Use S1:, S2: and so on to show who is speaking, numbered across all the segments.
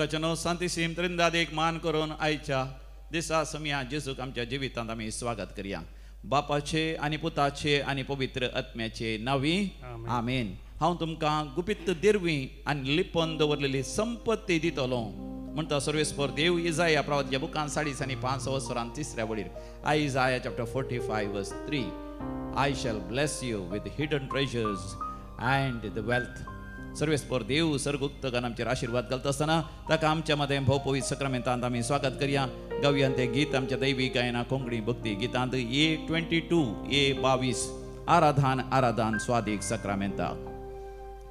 S1: मोगाच्यानो सांतिसीम त्रिंदाद एक मान करून आयच्या दिसा समया जेजूक आमच्या जिवितांत आमी स्वागत करया. बापाचे आनी पुताचे आनी पवित्र आत्म्याचे नांवी आमेन. हांव तुमकां गुपीत दिरवी आनी लिपोवन दवरलेली संपत्ती दितलो म्हणटा सर्वेस्पर देव इजाया प्रवाद्या बुकान 5.5 वसरान तिसऱ्या वडीर. Isaiah chapter 45 verse 3. I shall bless you with hidden treasures and the wealth. सर्वेस्पर देव सर्गुक्तगान आमचेर आशिर्वाद घालता आसतना ताका आमच्या मदें भोवपवित सक्रामेंतांत आमी स्वागत करया. गावया तें गीत आमच्या दैवी गायना कोंकणी भक्ती गितांत A22 A22 आराधान आराधान स्वादीक सक्रामेंताक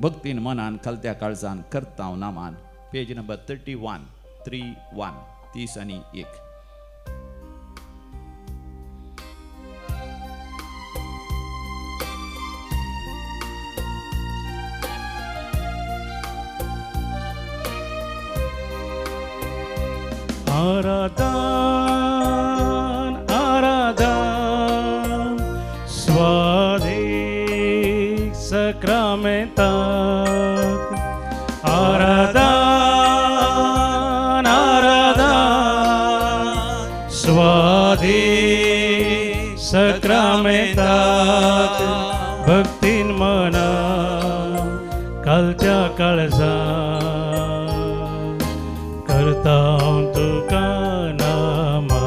S1: भक्तीन मनान खालत्या काळजान करताव नामान. पेज नंबर 31 31 30 आणि 1.
S2: आराधन आराधन स्वादीक सक्रामेंताक. आराधन आराधन स्वादीक सक्रामेंताक. भक्तीन मना कालच्या काळजा करता तुका नामा.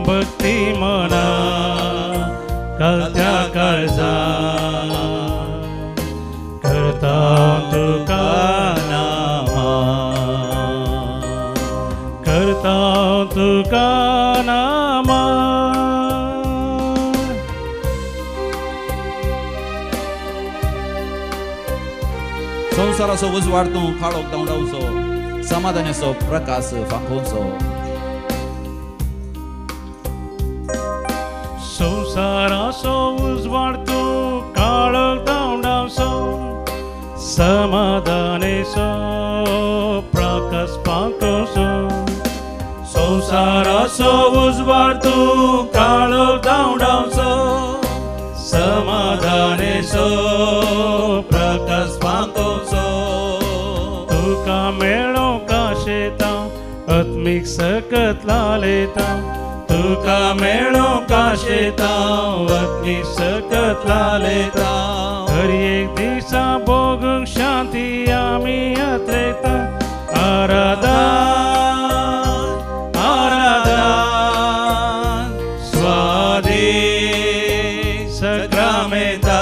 S2: भक्ती मना कालत्या काळजा करता तुका नामा. करता तुका नामा.
S1: संवसाराचो उजवाड तूं काळोख धांवडावचो, समाधानाचो प्रकाश फांकोवचो.
S2: संवसाराचो उजवाड तूं काळोख धांवडावचो, समाधानाचो प्रकाश फांकोवचो. संवसाराचो उजवाड तूं काळोख धांवडावचो, समाधानाचो प्रकाश फांकोवचो. तुका मेळोंक आशेता आत्मीक सकत लालेता. तुका मेळोंक आशेता आत्मीक सकत लालेता. हर एक दिसा भोगूंक शांती आमी अत्रेता. आराधन आराधन स्वादीक सक्रामेंताक.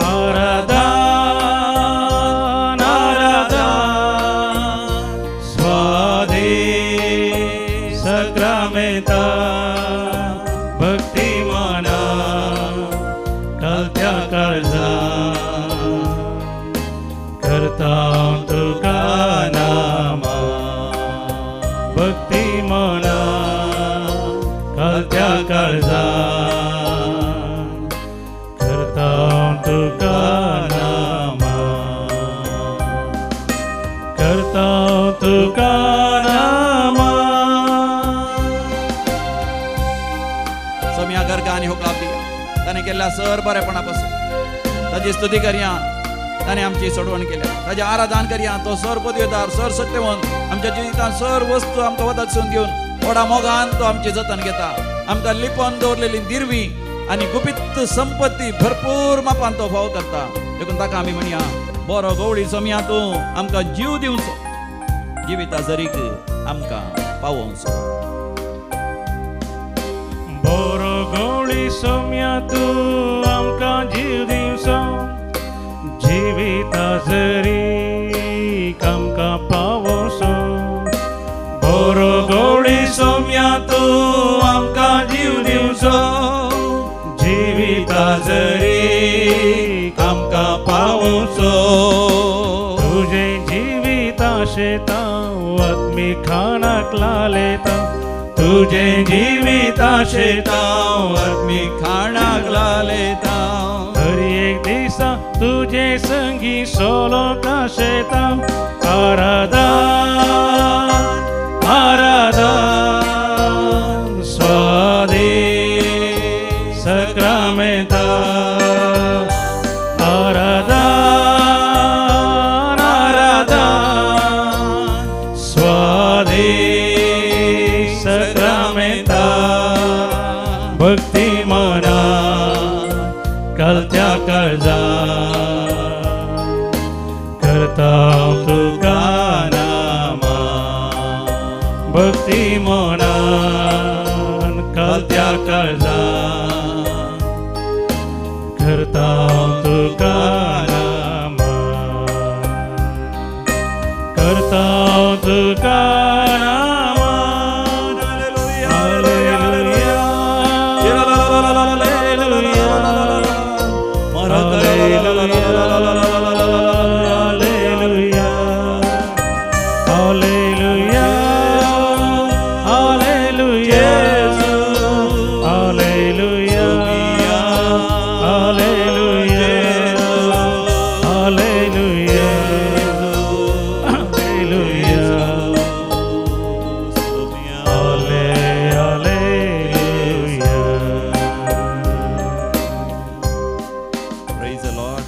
S2: आराधन आराधन स्वादीक सक्रामेंताक. भक्ती मना कालत्या काळजा करता तुका नामा. भक्ती मना कालत्या काळजा करता तुका नामा. करता तुका नामा.
S1: सम्या गर्गा आनी होकलाप दिया ताणें केल्ल्या सर बरेपणा पासून ताजी स्तुती करया. ताणें आमची सोडवण केल्या, ताजें आराधन करया. तो सर पदवेदार सर सत्यवंत आमच्या जिवितांत सर वस्तू आमकां वदासून घेवन व्हडा मोगान तो आमचें जतन घेता. आमकां लिपोवन दवरलेली दिरवी आनी गुपीत संपत्ती भरपूर मापान तो फावो करता. देखून ताका आमी म्हणया, बरो गवळी सम्या तूं आमकां जीव दिवचो, जिविता जरीक आमकां पावोवचो.
S2: बरो गवळी सम्या तूं आमकां जीव दिवचो, जिविता जरीक आमकां पावोवचो. बरो गवळी सम्या तूं आमकां जीव दिवचो, जिविता जरीक आमकां पावोवचो. तुजें जिविता शेता आत्मीक खाणाक लालेता. तुजें जिविता शेता
S1: आत्मीक खाणाक लालेता.
S2: हर एक दिसा तुजे संगी सोलोंक आशेता. आराधन आराधन स्वादीक सक्रामेंताक. आराधन आराधन करता तुका नामा भक्ती मनान कालत्या काळजान करता तुका नामा करता तुका नामा. Hallelujah, hallelujah, hallelujah, hallelujah, hallelujah, hallelujah, hallelujah, hallelujah, hallelujah, hallelujah.
S1: Praise the Lord.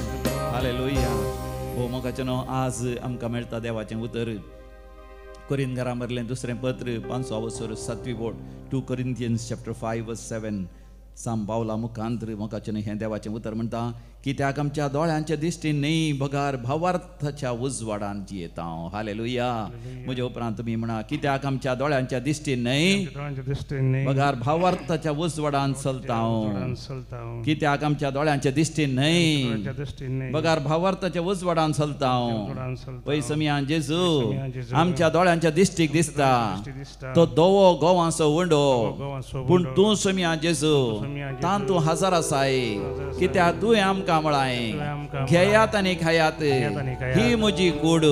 S1: Hallelujah. हो मोगाचें आज आमकां मेळटा देवाचें उतर. कोरिंथकारां बरलें दुसरें पत्र 5:7 बोट 2 Corinthians chapter 5:7 साम पावला मुखांतर मोगाचें हें देवाचें उतर म्हणटा, कित्याक आमच्या दोळ्यांच्या दिश्टीन न्ही बगार भावार्थाच्या उजवाडान जियेता. हालेलुया. म्हज्या उपरांत तुमी म्हणा, कित्याक आमच्या दोळ्यांच्या दिश्टीन न्ही बगार भावार्थाच्या उजवाडान चलता. कित्याक आमच्या दोळ्यांच्या दिश्टीन न्ही बगार भावार्थाच्या उजवाडान चलता. पय समियान जेजू आमच्या दोळ्यांच्या दिश्टीक दिसता तो दोवो गोवांचो उंडो, पूण तूं समियान जेजू तांतू हजार आसाय. कित्याक तुवें आमकां म्हळां, घेयात आनी खायात ही म्हजी कूड,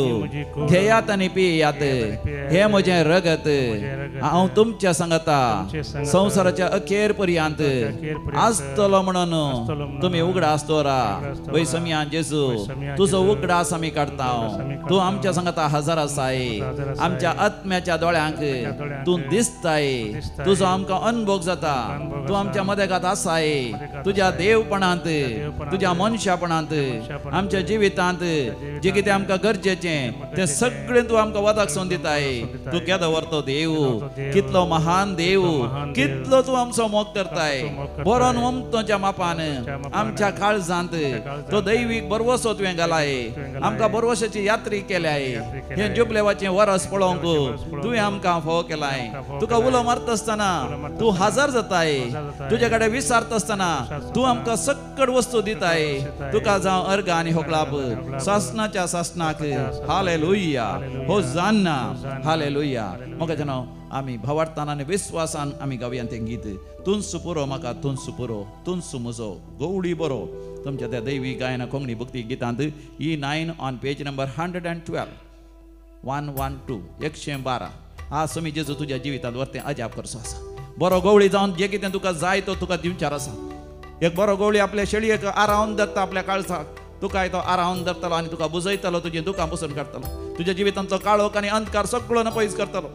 S1: घेयात आनी पियात हें म्हजें रगत, हांव तुमच्या सांगता संवसाराच्या अखेर पर्यंत आसतलो म्हणून तुमी उगडास दवरा. वय समियान जेजू तुजो उगडास आमी काडता. तूं आमच्या सांगता हजार आसाय. आमच्या आत्म्याच्या दोळ्यांक तूं दिसताय. तुजो आमकां अनभोग जाता. तूं आमच्या मदेगात आसाय. तुज्या देवपणांत, तुज्या मनशापणांत, आमच्या जिवितांत जे कितें आमकां गरजेचें तें सगळें तूं आमकां वदाक सोन दिताय. तूं केदो व्हरतो देव, कितलो महान देव, कितलो तूं आमचो मोग करताय. बरोन ओमतोच्या मापान आमच्या काळजांत तो दैवीक बरवसो तुवें घालाय. आमकां बरवशाची यात्री केल्याय. हें जुबलेवाचें वरस पळोवंक तुवें आमकां फोव केलाय. तुका उलो मारता आसतना तूं हजार जाताय. तुजे कडेन विचारता आसतना तूं आमकां सक्कड वस्तू दिताय. तुका जावं अर्घ आनी होकलाप सासनाच्या सासनाक. हालेलुया. होजान्ना. हालेलुया. म्हाका जेन्ना आमी भावार्थान आनी विस्वासान आमी गावया तें गीत, तुंस पुरो म्हाका तुंस पुरो, तुंस म्हजो गौडी बरो. तुमच्या त्या दैवी गायना कोंकणी भक्ती गितांत E9 on page number 112 112 112. आज समी जेजू तुज्या जिवितांत वरतें अजाप करचो आसा. बरो गवळी जावन जे कितें तुका जाय तो तुका दिवचार आसा. एक बरो गवळी आपल्या शेळयेक आरावन धरता आपल्या काळजाक, तुकाय तो आरावन धरतलो आनी तुका बुजयतलो, तुजी दुकां पुसून काडटलो, तुज्या जिवितांतलो काळोख आनी अंधकार सगळो न पयस करतलो.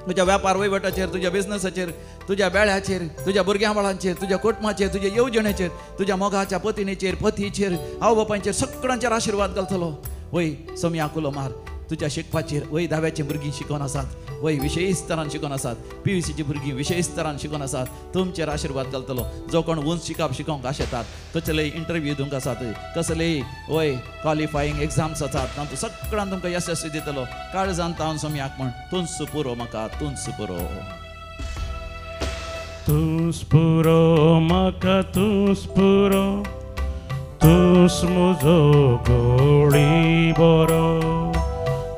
S1: तुज्या व्यापार वहिवटाचेर, तुज्या बिजनसाचेर, तुज्या बेळ्याचेर, तुज्या भुरग्यां बाळांचेर, तुज्या कुटुंबाचेर, तुज्या येवजणेचेर, तुज्या मोगाच्या पतिणेचेर, पतीचेर, आवय बापायचेर सगळ्यांचेर आशिर्वाद घालतलो. वय सोम्या कुलो मार तुज्या शिकपाचेर. वय धाव्याची भुरगीं शिकोन आसात, वय विशय स्तरान शिकोन आसात, PUCची भुरगीं विशय स्तरान शिकोन आसात, तुमचेर आशिर्वाद घालतलो. जो कोण उंच शिकप शिकोवंक आशेतात, कसलेय इंटरव्यू दिवंक आसात, कसलेय वय क्वॉलिफाईंग एग्जाम्स आसात, तांतूं सगळ्यान तुमकां यशस्वी दितलो. काळजान तावन सोम्याक म्हण, तुंच पुरो म्हाका तुंच पुरो,
S2: तुंच पुरो म्हाका तुंच पुरो, तुंच म्हजो गोळी बरो,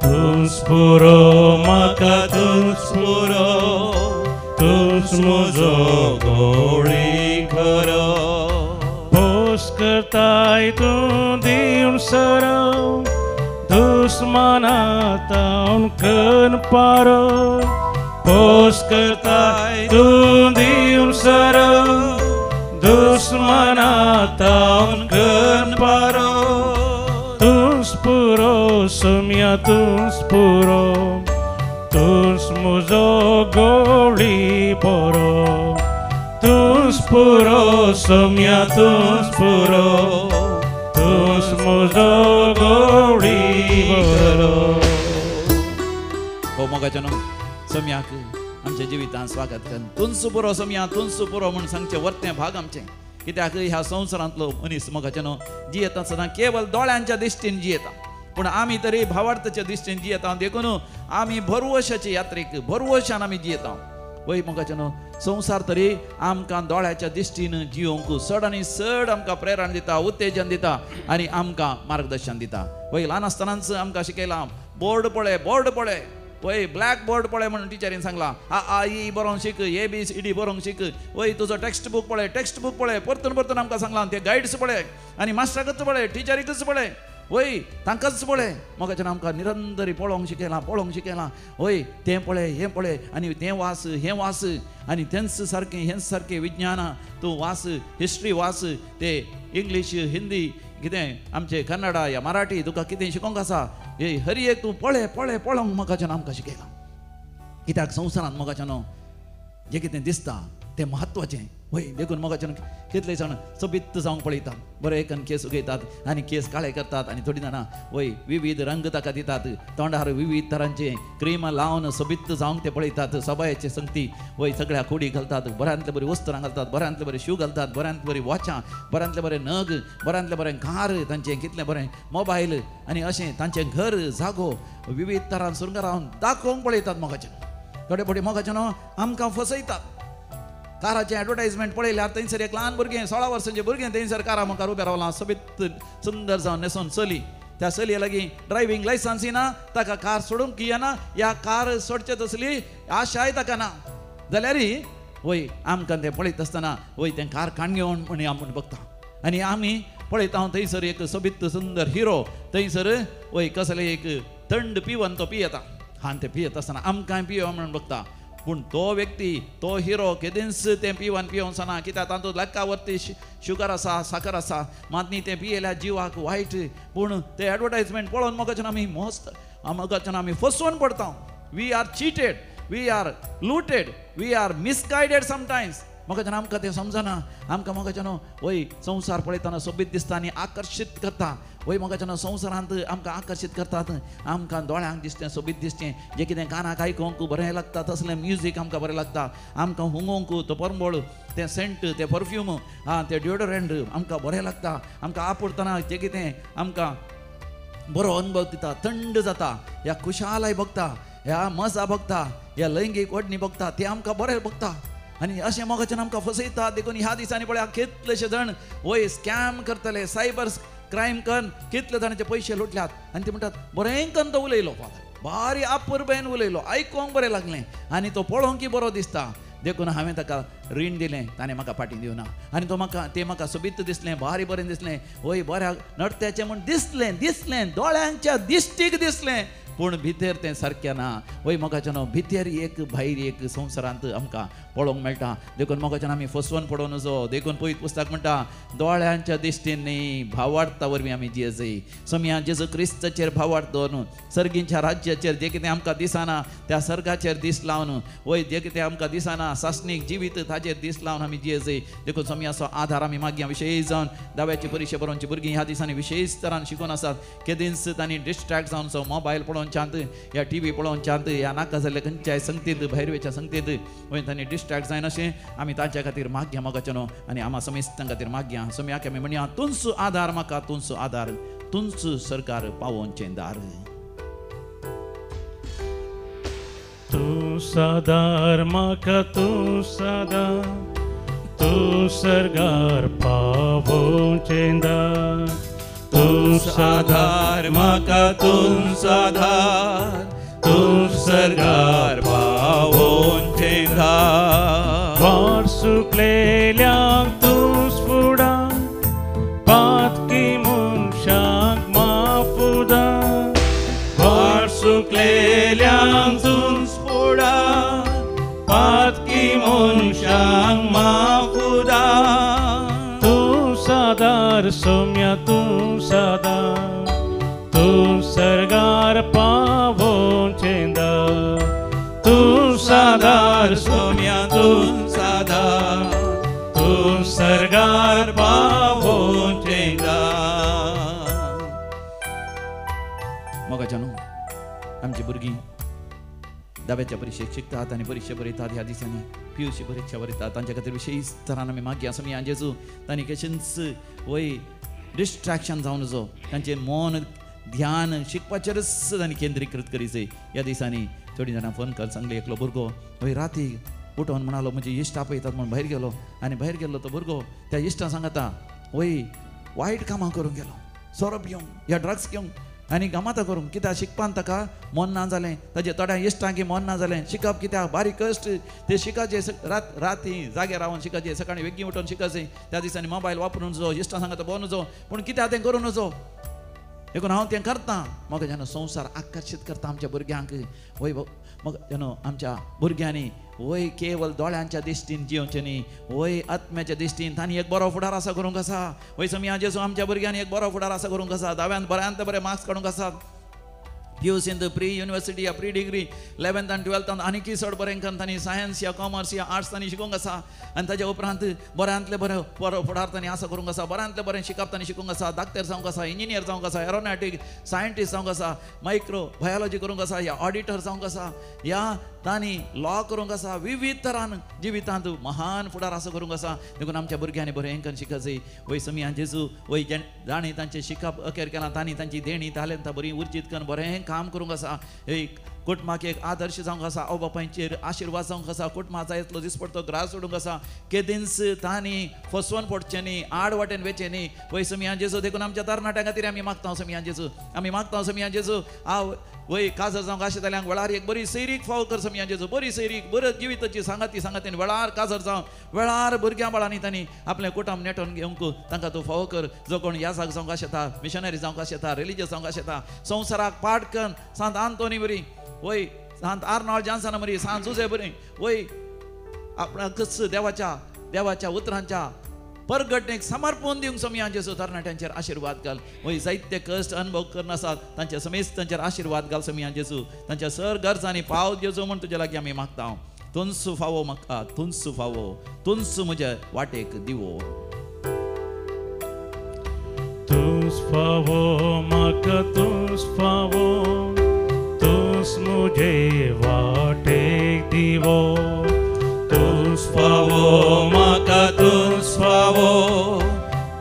S2: तुंच पुरो म्हाका तुंच पुरो, तुंच म्हजो गोळी खरो. पोस करताय तूं दिवन सरो, दुस्मना तावन कन पारो. पोस करताय तूं दिवन सरो, दुस्मना तावन कन पारो. तुंच पुरो सोम्या तुंच पुरो, तुंच म्हजो गोळी बरो, तुंच पुरो सोम्या तुंच पुरो, तुंच म्हजो गोळी बरो.
S1: हो मोगाचें सोम्याक आमच्या जिवितांत स्वागत कर. तुंच पुरो सोम्या तुंच पुरो म्हूण सांगचें वर्तें भाग आमचें. कित्याक ह्या संवसारांतलो मनीस मोगाचें न्हू जियेता सदां केवल दोळ्यांच्या दिश्टीन जियेता. पूण आमी तरी भावार्थाच्या दिश्टीन जियेता देखून आमी भरवशाचे यात्रेक भरवशान आमी जियेता. वय मोगाच्यानो संवसार तरी आमकां दोळ्याच्या दिश्टीन जियोंक चड आनी चड आमकां प्रेरणा दिता, उत्तेजन दिता आनी आमकां मार्गदर्शन दिता. वय ल्हान आसतनाच आमकां शिकयलां बोर्ड पळय, बोर्ड पळय, वय ब्लॅक बोर्ड पळय म्हणून टिचरीन सांगलां. आ आ ई बरोवंक शीक, ए बी सी डी बरोवंक शीक. वय तुजो टेक्स्ट बूक पळय, टेक्स्ट बूक पळय, परतून परतून आमकां सांगलां. ते गायड्स पळय आनी मास्टराकच पळय, टिचरीकच पळय, वय तांकांच पळय. मोगाच्यान आमकां निरंतरी पळोवंक शिकयलां, पळोवंक शिकयलां. वय तें पळय, हें पळय आनी तें वास, हें वास आनी तेंच सारकें हेंच सारकें विज्ञानां तूं वास, हिस्ट्री वास, ते इंग्लीश हिंदी कितें आमचें कन्नडा या मराठी तुका कितें शिकोवंक आसा हे हर एक तूं पळय पळय पळोवंक मोगाच्यान आमकां शिकयलां. कित्याक संवसारांत मोगाच्यान जें कितें दिसता तें म्हत्वाचें. वय देखून मोगाच्यान कितले जाण सोबीत जावंक पळयतात, बरे एकन केस उगयतात आनी केस काळे करतात आनी थोडीं जाणां वय विविध रंग ताका दितात, तोंडार विविध तरांचे क्रीम लावन सोबीत जावंक ते पळयतात. सबायेचे संगती वय सगळ्या कुडी घालतात, बऱ्यांतले बरी वस्त्रां घालतात, बऱ्यांतले बरे शू घालतात, बऱ्यांतले बरी वॉचां, बऱ्यांतले बरे नग, बऱ्यांतले बरें कार, तांचें कितलें बरें मोबायल आनी अशें तांचें घर जागो विविध तरान सुरंगारावन दाखोवंक पळयतात. मोगाच्यान थोडे फावटी मोगाच्यान आमकां फसयतात. काराचें एडवर्टायजमेंट पळयल्यार थंयसर एक ल्हान भुरगें 16 वर्सांचें भुरगें थंयसर कारा मुखार उबें रावलां, सोबीत सुंदर जावन न्हेसोन चली. त्या चलये लागीं ड्रायव्हींग लायसन्सूय ना, ताका कार सोडूंक येना, ह्या कार सोडचे तसली आशाय ताका ना. जाल्यार वय आमकां तें पळयत आसतना वय तें कार काण घेवन म्हण आपूण बघता आनी आमी पळयता थंयसर एक सोबीत सुंदर हिरो थंयसर वय कसलें एक थंड पिवन तो पियेता. आनी तें पियेत आसतना आमकां पियो म्हणून बघता, पूण तो व्यक्ती तो हिरो केदींच तें पिवन पिवंक कित्याक तातूंत लेक्का वरती शुगर आसा, साकर आसा, मात न्ही तें पियेल्यार जिवाक वायट. पूण तें एडवर्टायजमेंट पळोवन मोगाच्यान आमी मस्त मोगाच्यान आमी फसोवन पडटा. We are cheated, we are looted, we are misguided sometimes. मोगाच्यान आमकां तें समजना. आमकां मोगाच्यान वय संवसार पळयतना सोबीत दिसता आनी आकर्शीत करता. वय मोगाच्यान संवसारांत आमकां आकर्शीत करतात. आमकां दोळ्यांक दिसचें सोबीत दिसचें, जें कितें कानाक आयकूंक बरें लागता तसलें म्युजीक आमकां बरें लागता. आमकां हुंगोवंक तो परमळ, तें सेंट, तें परफ्यूम, आं तें डिओडरंट आमकां बरें लागता. आमकां आपुरतना जें कितें आमकां बरो अनुभव दिता, थंड जाता, ह्या खुशालाय भोगता, ह्या मजा भोगता, ह्या लैंगीक ओडणी भोगता, तें आमकां बरें भोगता. आनी अशें मोगाच्यान आमकां फसयता. देखून ह्या दिसांनी पळया कितलेशे जाण वय स्कॅम करतले, सायबर क्रायम करून कितले जाणांचे पयशे लुटल्यात. आनी ते म्हणटात बरें करून तो उलयलो फादर, भारी आपुरबेन उलयलो, आयकूंक बरें लागलें आनी तो पळोवंकय बरो दिसता, देखून हांवें ताका रीण दिलें, ताणें म्हाका फाटीं दिवना. आनी तो म्हाका तें म्हाका सोबीत दिसलें, भारी बरें दिसलें, वय बऱ्या नडत्याचें म्हूण दिसलें, दिसलें दोळ्यांच्या दिश्टीक दिसलें, पूण भितर तें सारकें ना. वय मोगाच्यान भितर एक भायर एक संवसारांत आमकां पळोवंक मेळटा. देखून मोगाच्यान आमी फसवून पडोवं नजो. देखून पयत पुस्तक म्हणटा दोळ्यांच्या दिश्टीन न्ही भावार्था वरवीं आमी जियेजय. समया जेजू क्रिस्ताचेर भावार्थ दवरून सर्गींच्या राज्याचेर जें कितें आमकां दिसना त्या सर्गाचेर दीस लावन वय जें कितें आमकां दिसना सासणीक जिवीत ताचेर दीस लावन आमी जियेजय. देखून समयाचो आधार आमी मागया. विशेश जावन दाव्याची परिक्षा बरोवची भुरगीं ह्या दिसांनी विशेश तरान शिकून आसात. केदींच तांणी डिस्ट्रॅक्ट जावन मोबायल पळोवन या टी व्ही पळोवंच्यांत या नाका जाल्ल्या खंयच्याय संगतींत भैरवेच्या संगतींत वय तांणी डिस्ट्रॅक्ट जायनाशें आमी तांच्या खातीर मागया मोगाच्यानो आनी आमा समेस्तां खातीर मागया. सम्याक आमी म्हणया तुमचो आधार म्हाका, तुमचो आधार, तुमचो सरकार पावोवचें दार.
S2: तूं सादार म्हाका, तूं सादार, तूं सरकार पावोवचें दार. तूं सादार म्हाका, तूं सादार, तूं सरकार पावोवचें दार. वाट सुकलेल्यांक तूं फुडा, पातकी मनशांक माफुदा. वाट सुकलेल्यांक तूं फुडा, पातकी मनशांक माफुदा. तूं सादार सोम्या, तूं सादार, तूं सरगार पावोवचें दार. तूं सादार सोम्या, तूं सादार, तूं सरगार पावोवचें दार.
S1: मोगाच्यानो आमची भुरगीं दाव्याच्या परिक्षेक शिकतात आनी परिक्षा बरयतात. ह्या दिसांनी PUC परिक्षा बरयतात. तांच्या खातीर विशेश तरान आमी मागया. समी जेजू तांणी कशेंच वय डिस्ट्रॅक्शन जावन नजो, तांचें मन ध्यान शिकपाचेरच तांणी केंद्रीकृत करी जाय. ह्या दिसांनी थोडीं जाणां फोन कर सांगले, एकलो भुरगो हय राती उठोवन म्हणालो म्हजे इश्ट आपयतात म्हूण भायर गेलो आनी भायर गेल्लो तो भुरगो त्या इश्टां सांगता वय वायट कामां करूंक गेलो, सोरो पिवंक या ड्रग्स घेवंक आनी गमाता करूंक, कित्याक शिकपान ताका मन ना जालें, ताजे थोड्या इश्टांकी मन ना जालें, शिकप कित्याक बारीक कश्ट ते शिकाचे, रात राती जाग्यार रावन शिकाचे, सकाळीं वेगीं उठोवन शिकाचे, त्या दिसांनी मोबायल वापरून जो इश्टां सांगता भोंवन जो, पूण कित्याक तें करूं नजो, देखून हांव तें करतां. म्हाका जेन्ना संवसार आकर्शीत करता आमच्या भुरग्यांक, वय म्हाका जेन्ना आमच्या भुरग्यांनी वय केवल दोळ्यांच्या दिश्टीन जियोवचें न्ही, वय आत्म्याच्या दिश्टीन तांणी एक बरो फुडार आसा करूंक आसा. वय समिया जेजू आमच्या भुरग्यांनी एक बरो फुडार आसा करूंक आसा, धाव्यान बऱ्यांत बरे मार्क्स काडूंक आसा, पीयूसींत प्री युनिवर्सिटी या प्री डिग्री 11th आनी 12th आनीकय चड बरें करून तांणी सायन्स या कॉमर्स या आर्ट्स तांणी शिकूंक आसा आनी ताज्या उपरांत बऱ्यांतले बरें बरो फुडार तांणी आसा करूंक आसा, बऱ्यांतलें बरें शिकप तांणी शिकूंक आसा, डाक्टर जावंक आसा, इंजिनियर जावंक आसा, एरोनॉटीक सायंटिस्ट जावंक आसा, मायक्रो बायोलॉजी करूंक आसा, या ऑडिटर जावंक आसा, या तांणी लॉ करूंक आसा, विविध तरान जिवितांत महान फुडार आसा करूंक आसा. देखून आमच्या भुरग्यांनी बरें करून शिकप जाय. वय समिया जेजू वय जाणीं तांचें शिकप अखेर केलां तांणी तांची देणी तालेंतां बरी उर्जीत करून बरें काम करूंक आसा, एक कुटुंबाक एक आदर्श जावंक आसा, आवय बापायचेर आशिर्वाद जावंक आसा, कुटुंबाचा इतलो दिसपडतो ग्रास सोडूंक आसा, केदींच तांणी फसवून पडचें न्ही, आड वाटेन वेचें न्ही. वय समिया जेजू देखून आमच्या तरणाट्यां खातीर आमी मागता समिया जेजू, आमी मागता समिया जेजू आव वय काजर जावंक आशिल्ल्यांक वेळार एक बरी सैरीक फाव कर समिया जेजू, बरी सैरीक बरी जिविताची सांगाती सांगातीन वेळार काजर जावं, वेळार भुरग्यां बाळांनी तांणी आपलें कुटुंब नेटोवन घेवंक तांकां तूं फावो कर. जो कोण याजाक जावंक आशेता, मिशनरी जावंक आशेता, रिलिजियस जावंक आशेता, संवसाराक पाठ करून सांत आंतोनी बरी, वय सांत आर्नॉल्ड जॉन्सना बरी, सांत जुजे बरी, वय आपणाकच देवाच्या देवाच्या उतरांच्या परगटणेक समर्पण दिवंक समिया जेजू तरणाट्यांचेर आशिर्वाद घाल. वय जायते कश्ट अनुभव करून आसात तांच्या समेस्त तांचेर आशिर्वाद घाल समिया जेजू, तांच्या सर गरजांनी पाव जेजू म्हूण तुज्या लागीं आमी मागता. तुंस फावो म्हाका, तुंस फावो, तुंस म्हज्या वाटेक दिवो,
S2: तुंस फावो म्हाका, तुंस फावो, तुंस मुझे वाटेक दिवो, तुंस फावो म्हाका, तुंस फावो,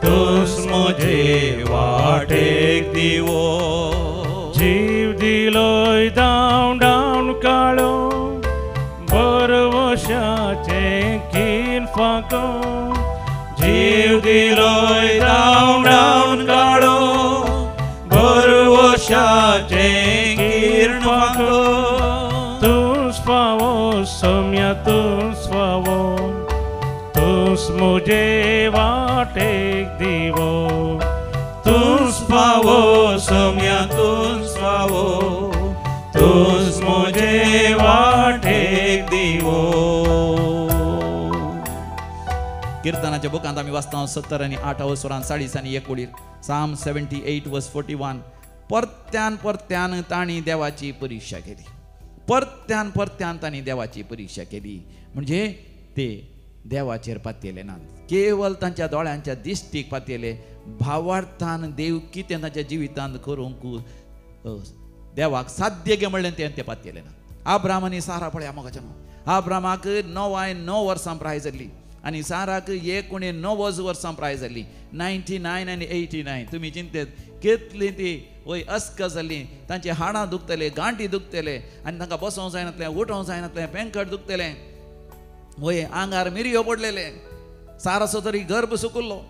S2: तुंस मुझे वाटेक दिवो. जीव दिलोय धांव धांव काळो बरवशाचें कीन फांको, जीव दिलोय धांव धांव काळो बरवशाचें कीन फांको, तुंस फावो सोम्या तुंस फावो, तुंस मुझे वाटेक दिवो, तुंस फावो सोम्या तुंस फावो, तुंस मुझे वाटेक दिवो.
S1: किर्तनाच्या बुकांत आमी वाचता 70 आनी 8 स्वरान 40 आनी 1 वडीर, Psalm 78 verse 41. परत्यान परत्यान तांणी देवाची परिक्षा केली, परत्यान परत्यान तांणी देवाची परिक्षा केली, म्हणजे ते देवाचेर पातयेले नात, केवल तांच्या दोळ्यांच्या दिश्टीक पातयेले. भावार्थान देव कितें तांच्या जिवितांत करूंक देवाक साध्य गे म्हणलें तें ते पातयेले ना. आब्राम आनी सारा पळया मोगाच्या न्हू, आब्रामाक 9 वर्सां प्राय जाल्ली आनी साराक 89 वर्सां प्राय जाल्ली, 99 आनी 89. तुमी चिंतेत कितली ती वय अस्क जाल्ली, तांची हाडां दुखतले, गांठी दुखतले आनी तांकां बसोवंक जायनातलें, उठोवंक जायनातलें, पेंकट दुखतलें, वय आंगार मिरयो पडलेले. साराचो तरी गर्भ सुकुल्लो,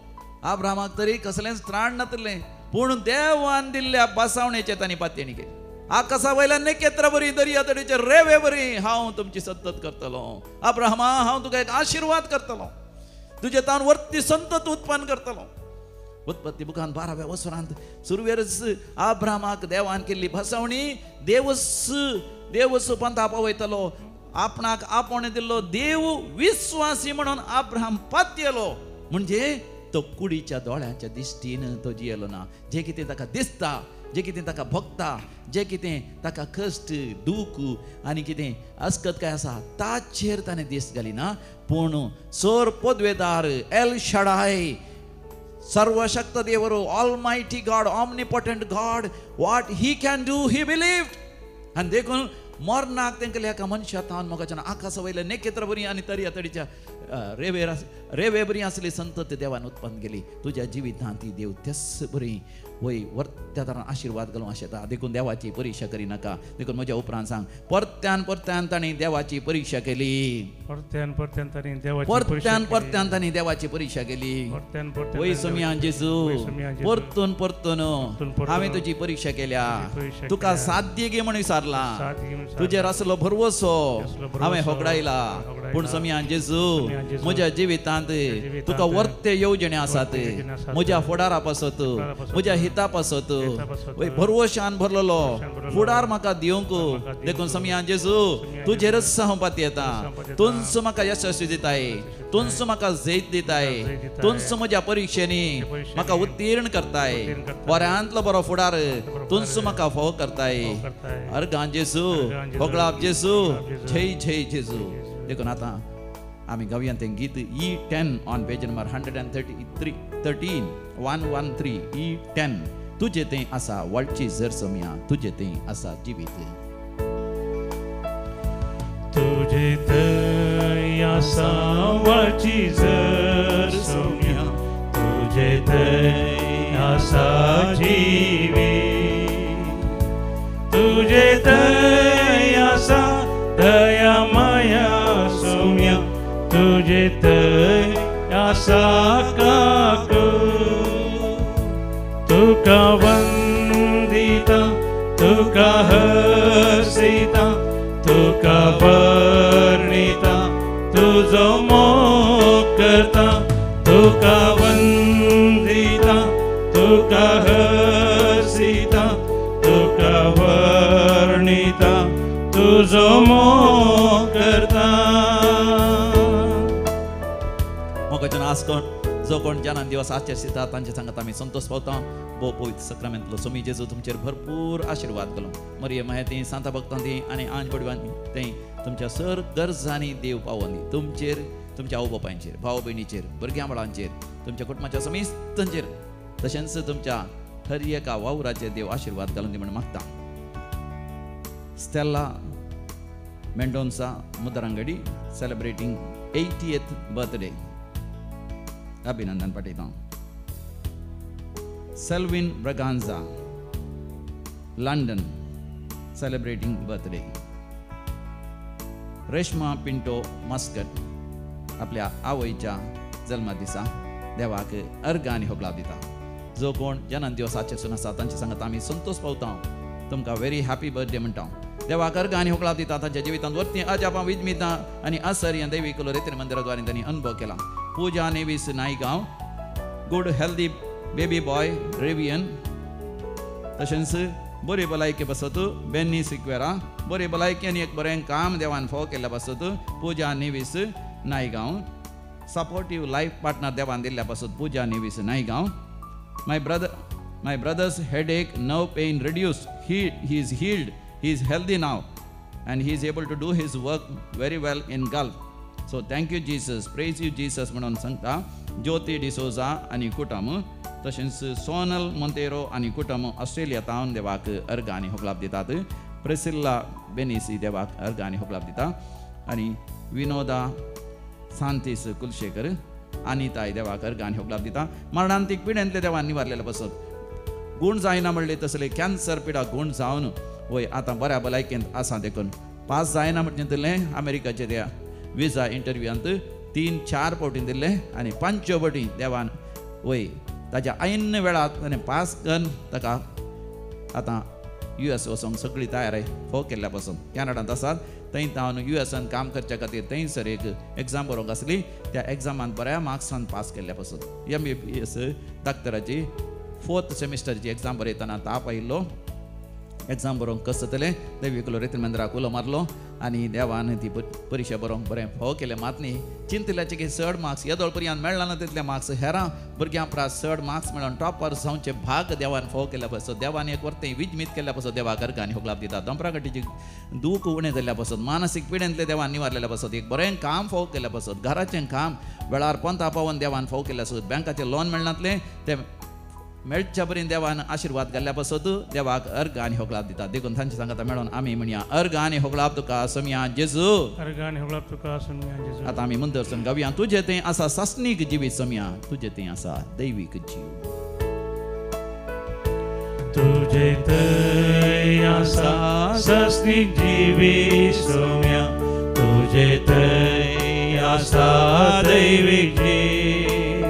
S1: आब्रामाक तरी कसलेंच त्राण नातलें, पूण देवान दिल्ल्या बसावणेचें तांणी पातयेणी केली. आकाशा वयल्या नखेत्रा बरी, दर्या तडीचे रेवे बरी हांव तुमची संतत करतलो. अब्राहमा हांव तुका एक आशिर्वाद करतलो, तुजे तान वर्ती संतत उत्पन्न करतलो. उत्पत्ती बुकान 12व्या वसरांत सुरवेरच अब्राहमाक देवान केल्ली भसवणी, देवस देवस पंथा पावयतलो, आपणाक आपोवणें दिल्लो देव विस्वासी म्हणून अब्राहम पातयेलो. म्हणजे तो कुडीच्या दोळ्यांच्या दिश्टीन तो जियेलो ना, जे कितें ताका दिसता, जे कितें ताका भोगता, जे कितें ताका कश्ट दूख आनी कितें अस्कत काय आसा ताचेर ताणें दिश्ट घाली ना. पूण सर पदवेदार एल शडाय सर्वशक्त देवरो, almighty God, omnipotent God, what he can do he believed. आनी देखून मरणाक तेंका एका मनशा तावन मोगाच्यान आकाशा वयल्या नखेत्रा बरी आनी तरिया तडीच्या रेवेर रेवे बरी आसली संतत देवान उत्पन्न केली. तुज्या जिवितांत ती देव तेच बरी वय वर्त्या तरान आशिर्वाद घालूंक आशेता. देखून देवाची परिक्षा करिनाका. देखून म्हज्या उपरांत सांग, परत्यान परत्यान तांणी देवाची परिक्षा केली.
S2: परत्यान परत्यान तांणी देवाची
S1: परत्यान परत्यान तांणी देवाची परिक्षा केली. वय सोमया जेजू, परतून परतून हांवें तुजी परिक्षा केल्या, तुका साध्य गे म्हण विचारला, तुजेर आसलो भरवसो हांवें होगडायला. पूण सोमया जेजू, म्हज्या जिवितांत तुका वर्ते येवजणे आसात, म्हज्या फुडारा पासत, म्हज्या हिता पासत, भरवशान भरलेलो फुडार म्हाका दिवंक. देखून सोमया जेजू, तुजेरच हांव पातयेता, तूंच म्हाका यशस्वी दिताय, तूंच म्हाका जैत दिताय, तूंच म्हज्या परिक्षेनी म्हाका उत्तीर्ण करताय, बऱ्यांतलो बरो फुडार तूंच म्हाका फावो करताय. अर्गां जेजू, होगळाप जेजू, जय जय जेजू. देखून आतां आमी गावया तें गीत E10 on page number 133 113 E10. तुजे तें आसा वळची जर सोमया, तुजे तें आसा जिवीत.
S2: तुजे थंय आसा वळची जर सोमया, तुजे थंय आसा जिवीत, तुजे थंय आसा दया माया सोम्या, तुजे थंय आसा काकू. तुका वंदिता, तुका हसिता, तुका वर्णिता, तुजो मोग करता. तुका वंदिता, तुका हसिता, तुका वर्णिता, तुजो मोग करता.
S1: मोगाच्यान आस कोण जो कोण ज्ञानान दिवस आचरिता तांचे सांगत आमी संतोष पावता. भोव पवित्र सक्रामेंतलो सोमी जेजू तुमचेर भरपूर आशिर्वाद घालूं. मरिय माया सांता भक्तां ती आनी आंज बडवांनी थंय तुमच्या सर गरजांनी देव पावोनी. तुमचेर, तुमच्या आवय बापायचेर, भाव भयणीचेर, भुरग्यां बाळांचेर, तुमच्या कुटुंबाच्या समिस्तांचेर, तशेंच तुमच्या हर एका वावराचेर देव आशिर्वाद घालून दी म्हण मागता. Stella Mendonca Mudarangadi celebrating 80th birthday, अभिनंदन पाठयता. Selvin Braganza London celebrating birthday. Reshma Pinto Muscat आपल्या आवयच्या जल्मदिसा देवाक अर्घ आनी होगळाव दिता. जो कोण जन्म दिवसाचे सून आसा तांचे सांगत आमी संतोष पावता. तुमकां व्हेरी हॅपी बर्थडे म्हणटा. देवाक अर्घ आनी होगळाव दिता. तांच्या जिवितांत वर्ती अजापां विजमितां आनी असर ह्या देवी कुलो रेतीर मंदिराद्वारे तांणी अनुभव केला. Pooja Nevis Naigaon, good healthy baby boy Ravian, तशेंच बरी भलायके पासत बेन्नी सिक्वेरा, बरी भलायकी आनी एक बरें काम देवान फावो केल्ल्या पासत Pooja Nevis Naigaon, supportive life partner देवान दिल्ल्या पासत Pooja Nevis Naigaon. My brother's headache, nerve pain reduced. He is healed. He is healthy now and he is able to do his work very well in Gulf. So thank you Jesus, praise you Jesus म्हणून सांगता. ज्योती डिसोजा आनी कुटुंब, तशेंच सोनल मोंतेरो आनी कुटुंब Australia तावन देवाक अर्घ आनी होगळाप दितात. प्रेसिल्ला बेनिसी देवाक अर्घ आनी होगळाप दिता. आनी विनोदा सांतीस कुलशेखर आनी ताय देवाक अर्घ आनी होगळाप दिता. मरणांतीक पिडेंतले देवान निवारलेले पासत गूण जायना म्हणले तसले कॅन्सर पिडा गूण जावन वय आतां बऱ्या भलायकेंत आसा. देखून पास जायना म्हणजें दिलें अमेरिकाचे त्या विजा इंटरव्यूंत 3-4 फावटी दिल्लें आनी 5 फावटी देवान वय ताच्या ऐन वेळार ताणें पास करून ताका आतां US वचोंक सगळी तयार फोव केल्ल्या पासून कॅनडांत आसात. थंय तावन USान काम करच्या खातीर थंयसर एक एग्जाम बरोवंक आसली. त्या एग्जामान बऱ्या मार्क्सान पास केल्ल्या पासून MBBS डॉक्टराची 4th सेमिस्टरची एग्जाम बरयतना ताप आयिल्लो. एग्जाम बरोवंक कस जातलें देवी कुलो रेतीर मंदिराक उलो मारलो आनी देवान ती परिक्षा बरोवंक बरें फावो केलें. मात न्ही चिंतल्याचे की चड मार्क्स येदोळ पर्यंत मेळना ना तितले मार्क्स हेरां भुरग्यां प्रास चड मार्क्स मेळोन टॉपर जावचे भाग देवान फावो केल्या पासत देवान एक वर्तें विजमीत केल्ल्या पासत देवाक अर्घ आनी होगळाप दिता. दोंपरागटीची दूख उणें जाल्ल्या पासत, मानसीक पिडेंतले देवान निवारलेल्या पासत, एक बरें काम फावो केल्ल्या पासत, घराचें काम वेळार पंता पावोवन देवान फावो केल्ल्या पासत, बँकाचें लोन मेळनातलें तें मेळच्या बरीन देवान आशिर्वाद घाल्ल्या पासत देवाक अर्घ आनी होगळाप दिता. देखून तांचे सांगता मेळोन आमी म्हणया अर्घ आनी होगळाप तुका सोमया जेजू.
S2: अर्घ आनी होगळाप तुका सोमया जेजू.
S1: आतां आमी मुंदरसून गावया तुजे थंय आसा सासणीक जिवीत सोमया, तुजे थंय आसा दैवीक जीव.
S2: तुजे थंय आसा सासणीक जिवीत सोमया, तुजे थंय आसा दैवीक जीव,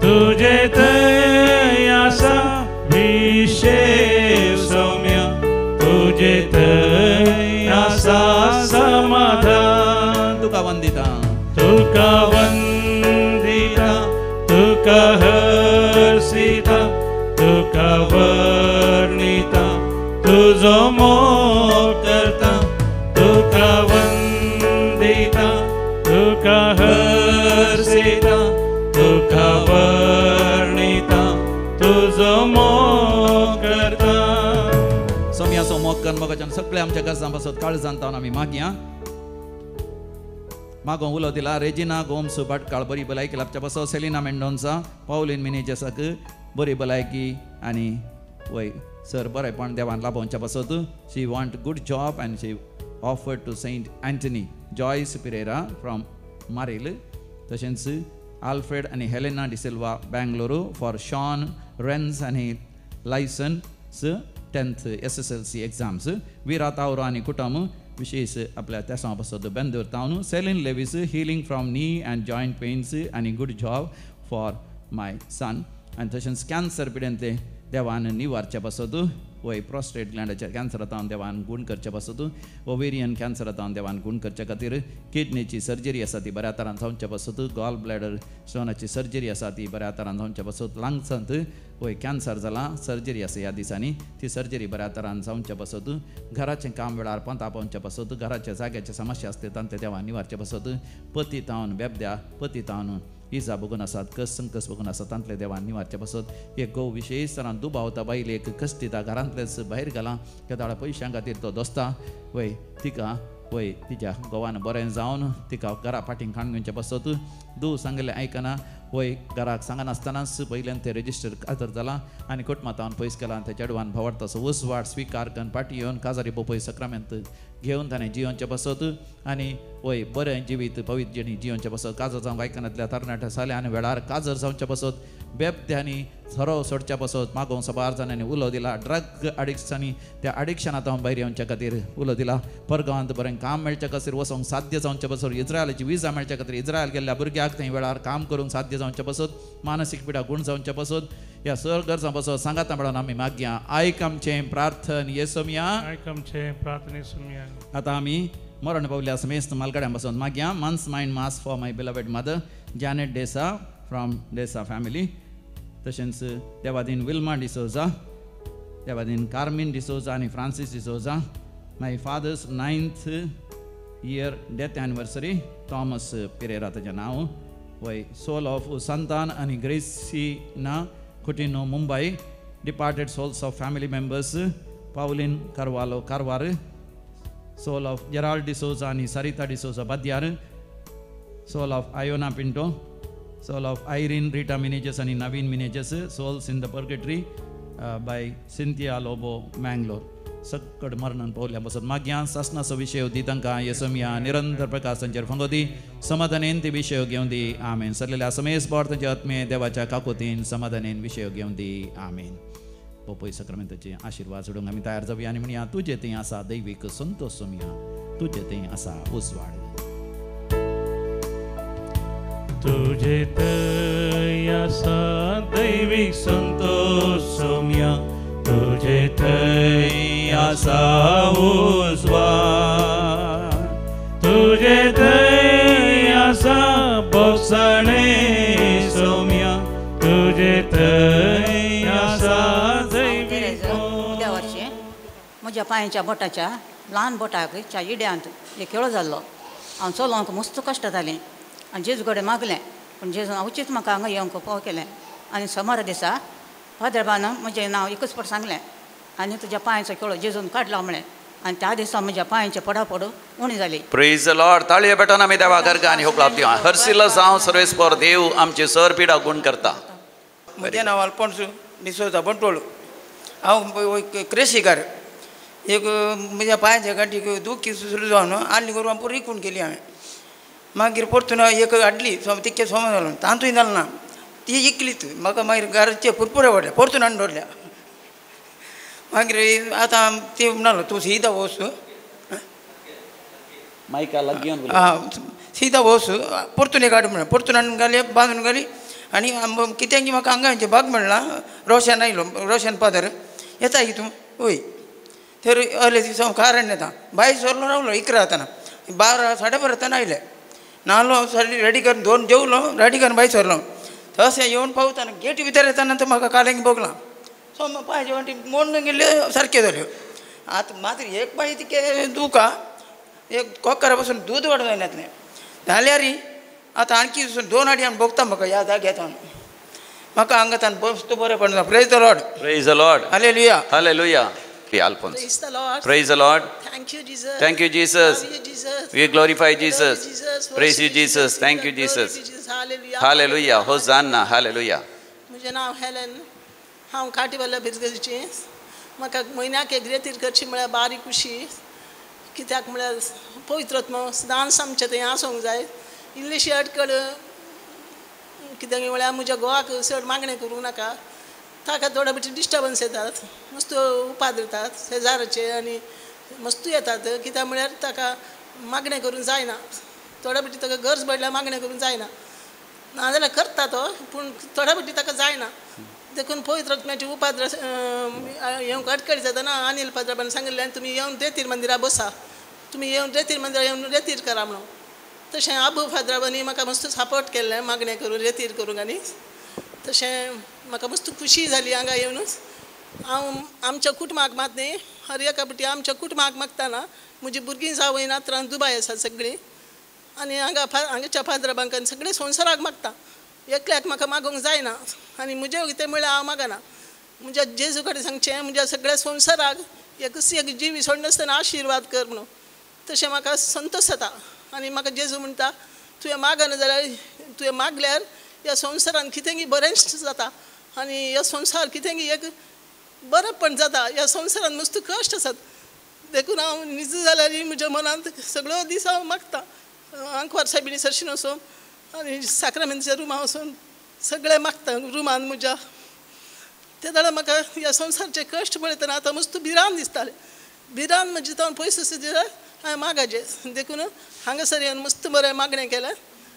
S2: तुजे थंय आसा विशेष सौम्य, तुजे थंय आसा समाधान.
S1: तुका वंदिता,
S2: तुका वंदिता, तुका हर्षिता, तुका वर्णिता, तुजो मोग करता. तुका वंदिता, तुका हर्षिता, तुका वर्णिता, तुजो मोग करता.
S1: सोमयाचो मोग कर मोगाच्यान सगळे आमच्या गरजां पासत काळजान तावन आमी मागया. मागों उलो दिला रेजिना गोम्स भटकाळ बरी भलायकी लाभच्या पासत, सेलिना मेंडोन्सा, पावलीन मिनेजसाक बरी भलायकी आनी वय सर बरेपण देवान लाभोवच्या पासत. She want good job and she offered to Saint Anthony. Joyce Pereira from Maril. तशेंच आल्फ्रेड आनी Helena D'Silva Bengaluru for Sean Renz आनी licence 10th SSLC exams. Veera Tavro आनी कुटुंब विशेष आपल्या तेसां पासत Bendur तावन. Celine Lewis healing from knee and joint pains आनी good job for my son. आनी तशेंच कॅन्सर पिडेंतले देवान निवारच्या पासत, वय प्रोस्टेट ग्लँडाच्या कॅन्सरा तावन देवान गूण करच्या पासत, ओवेरियन कॅन्सरा तावन देवान गूण करच्या खातीर, किडनीची सर्जरी आसा ती बऱ्या तरान जावच्या पासत, गॉल ब्लॅडर स्टोनाची सर्जरी आसा ती बऱ्या तरान जावच्या पासत, लंग्सांत वय कॅन्सर जाला सर्जरी आसा ह्या दिसांनी ती सर्जरी बऱ्या तरान जावच्या पासत, घराचें काम वेळार पंता पावच्या पासत, घराच्या जाग्याचे समस्या आसता तांचे देवान निवारच्या पासत, पती तावन बेबद्या पती तावन इजा बघून आसात कस संकस बघून आसात तांतले देवान निवारचे पासत. एक गो विशेष तरान दुबावता बायल एक कस्तिता घरांतलेच भायर घाला केदाळा पयशां खातीर तो दोस्ता वय तिका वय तिच्या गोवान बरें जावन तिका घरा फाटीं खाण घेवचे पासत. दू सांगिल्लें आयकना वय घराक सांगनासतनाच पयल्यान तें रेजिस्टर कातर जाला आनी कुटुंबांत पयस केला. त्या चेडवान भावार्थाचो उजवाड स्विकार करून फाटीं येवन काजारी पोपय सक्रामेंत घेवन ताणें जियोवचें पासत आनी वय बरें जिवीत पवित्र जिणी जियोवचें पासत. काजर जावंक आयकनातल्या तरणाट्या साल्या आनी वेळार काजर जावच्या पासत बेबद्यांनी सोरो सोडच्या पासत मागोवंक सबार जाणांनी उलो दिला. ड्रग अडिक्सांनी त्या अडिक्शनांत हांव भायर येवच्या खातीर उलो दिला. परगांवांत बरें काम मेळच्या खातीर वचोंक साध्य जावच्या पासत, इस्रायलाची विजा मेळच्या खातीर इस्रायल गेल्ल्या भुरग्याक थंय वेळार काम करूंक साध्य जावच्या पासत, मानसीक पिडा गूण जावच्या पासत, ह्या सर गरजां पासत सांगाता म्हणून आमी मागया. आयक आमचें प्रार्थन येसोमया,
S2: आयक आमचें प्रार्थन येसोमया.
S1: आतां आमी मरण पावल्या समेस्त मालगाड्यां पासून मागया. Months mind mass for my beloved mother Janet D'Sa from D'Sa family. तशेंच देवादीन विल्मा डिसोजा, देवादीन कार्मीन डिसोजा आनी Francis D'Souza. My father's 9th year death anniversary Thomas Pereira ताचें नांव. वय सोल ऑफ संतान आनी Gracina Coutinho Mumbai. Departed souls of family members Pauline Carvalho Karwar. Soul of Gerald D'Souza आनी Sarita D'Souza Badyar. Soul of Iona Pinto. Soul of Irene Rita Menezes आनी Naveen Menezes. Souls in the purgatory by Cynthia Lobo Mangalore. सक्कड मरणान पावल्या पासत मागया. सासनाचो विशय दी तांकां येसोमया निरंतर प्रकाश तांचेर फंगो दी, समाधानेन ती विशय घेवन दी. आमेन. सरलेल्या समेस बोर तांच्या आत्मे देवाच्या काकोतीन समाधानेन विशय घेवन दी. आमेन. पोपय सक्रामेंताचे आशिर्वाद सोडूंक आमी तयार जावया आनी म्हणया तुजे थंय आसा दैवीक संतोष सोमया, तुजे थंय आसा उजवाड.
S2: तुजे थंय आसा दैवीक संतोष सोमया, तुजे थंय आसा उजवाड, तुजे थंय आसा बोगसणे सोमया, तुजे थंय आसा दैवीक.
S3: उद्या वर्षी म्हज्या पांयच्या बोटाच्या ल्हान बोटाक च्या इड्यांत एक खेळो जाल्लो. हांव चलोवंक मस्त कश्ट जालीं आनी जेजू कडेन मागलें पूण जेजून अवचीत म्हाका हांगा येवंक पाव केलें. आनी सोमारा दिसा फादरबान म्हजें नांव एकच फावट सांगलें आनी तुज्या पांयचो खेळो जेजून काडला म्हळें आनी त्या दिसा म्हज्या पांयचे पडापड उणी जाली.
S1: प्रेज the Lord. ताळये पेटोवन आमी देवा गर्ग आनी होकलाप दिवया. हर्सिलो जावं सर्वेस्पर देव आमचे सर पिडा गुण करता.
S4: म्हजें नांव अल्फोन्स डिसोजा बंटोळ. हांव क्रेशीकार. एक म्हज्या पांयाच्या गांठीक दुखी सुरू जावन आडली गोरवां पुरो विकून केली हांवें. मागीर परतून एक हाडली तितकें सोमा जालो तातूंय जालें ना, ती इकलीच. म्हाका मागीर घराचे पुरपुरे पडले, परतून हाडून दवरल्या. मागीर आतां ती म्हणालो तूं सीधा वच, आं सीधा वच, परतून एक हाड म्हणलें. परतून हाडून घाली, बांदून घाली. आनी कित्याक म्हाका हांगा भाग मेळ्ळा. रोशन आयलो, रोशन फादर येता की तूं वय तर अर्ले दिसा हांव कारण येता. भायर सरलो रावलो 11 जातना, 12 साडे 12 जातना आयले. न्हालो साडी रेडी करून दोन जेवलो, रेडी करून भायर सरलो. तशें येवन पावतना गेटी भितर येताना तर म्हाका कालेंग भोगलां. सो पांयचे वांटी मोडून गेल्ल्यो सारक्यो जाल्यो. आतां मात्र एक पांय तितकें दुखा, एक कोकरा पासून दूद वाडून जायनातलें जाल्यार आतां आणखी 2 आडी आमी भोगता म्हाका ह्या जाग्यार. म्हाका हांगा बस्त बरें पडना. Praise the Lord.
S5: Praise the Lord.
S4: Hallelujah.
S5: Hallelujah. Alphonse.
S6: Praise the Lord.
S5: Praise the Lord.
S6: Thank you, Jesus.
S5: Thank you, Jesus.
S6: Love you, Jesus.
S5: We glorify Jesus.
S6: Jesus.
S5: Praise you, Jesus. Thank you, Jesus.
S6: Hallelujah.
S5: Hallelujah. Hosanna. Hallelujah.
S6: म्हजें नांव Helen. हांव काटीवाल्या बिरगजीची. म्हाका म्हयन्याक एक रेतीर करची म्हळ्यार बारीक खुशी. कित्याक म्हळ्यार पवित्रत्म सदांच आमचें थंय आसूंक जाय. इल्लीशी अडकळ कित्याक म्हळ्यार म्हज्या घोवाक चड मागणें करूंक नाका, ताका थोडे भटी डिस्टर्बन्स येतात, मस्त उपाद्रतात शेजाराचे आनी मस्तू येतात. कित्याक म्हळ्यार ताका मागणें करूंक जायना, थोड्या भटी ताका गरज पडल्यार मागणें करूंक जायना, नाजाल्यार करता तो पूण थोड्या भटी ताका जायना. देखून पवित्र आत्म्याची उपाद्र येवंक अडकळी जाताना अनिल पाद्राबान सांगिल्लें आनी तुमी येवन रेतीर मंदिरा बसा, तुमी येवन रेतीर मंदिरा येवन रेतीर करा म्हणून. तशें आबू फादराबांनी म्हाका मस्त सपोर्ट केल्लें मागणें करून रेतीर करूंक. आनी तशें म्हाका मस्त खुशी जाली हांगा येवनूच. हांव आमच्या कुटुंबाक मात न्ही, हर एका पटी आमच्या कुटुंबाक मागतना म्हजी भुरगीं जावय नात्रां दुबाय आसा सगळीं, आनी हांगा हांगाच्या फादराबांक सगळें संवसाराक मागता. एकल्याक म्हाका मागूंक जायना आनी म्हजें कितें म्हळ्यार हांव मागना. म्हज्या जेजू कडेन सांगचें म्हज्या सगळ्या संवसाराक एकच एक जीव सोडनासतना आशिर्वाद कर म्हणून. तशें म्हाका संतोश जाता. आनी म्हाका जेजू म्हणटा तुवें मागना जाल्यार तुवें मागल्यार ह्या संवसारान कितेंगी बरेंच जाता आनी ह्या संवसार कितेंगी एक बरेंपण जाता. ह्या संवसारान मस्त कश्ट आसात, देखून हांव निज जाल्यार म्हज्या मनांत सगळो दीस हांव मागता. आंकवार सायबिणी सरशीन वचून आनी साक्रामेंतच्या रुमा वचून सगळें मागता रुमान म्हज्या. ते जाल्यार म्हाका ह्या संवसारचे कश्ट पळयतना आतां मस्त भिरांत दिसतालें. भिरांत म्हजी तावन पयस आसा जाल्यार हांवें मागाचें. देखून हांगासर येवन मस्त बरें मागणें केलें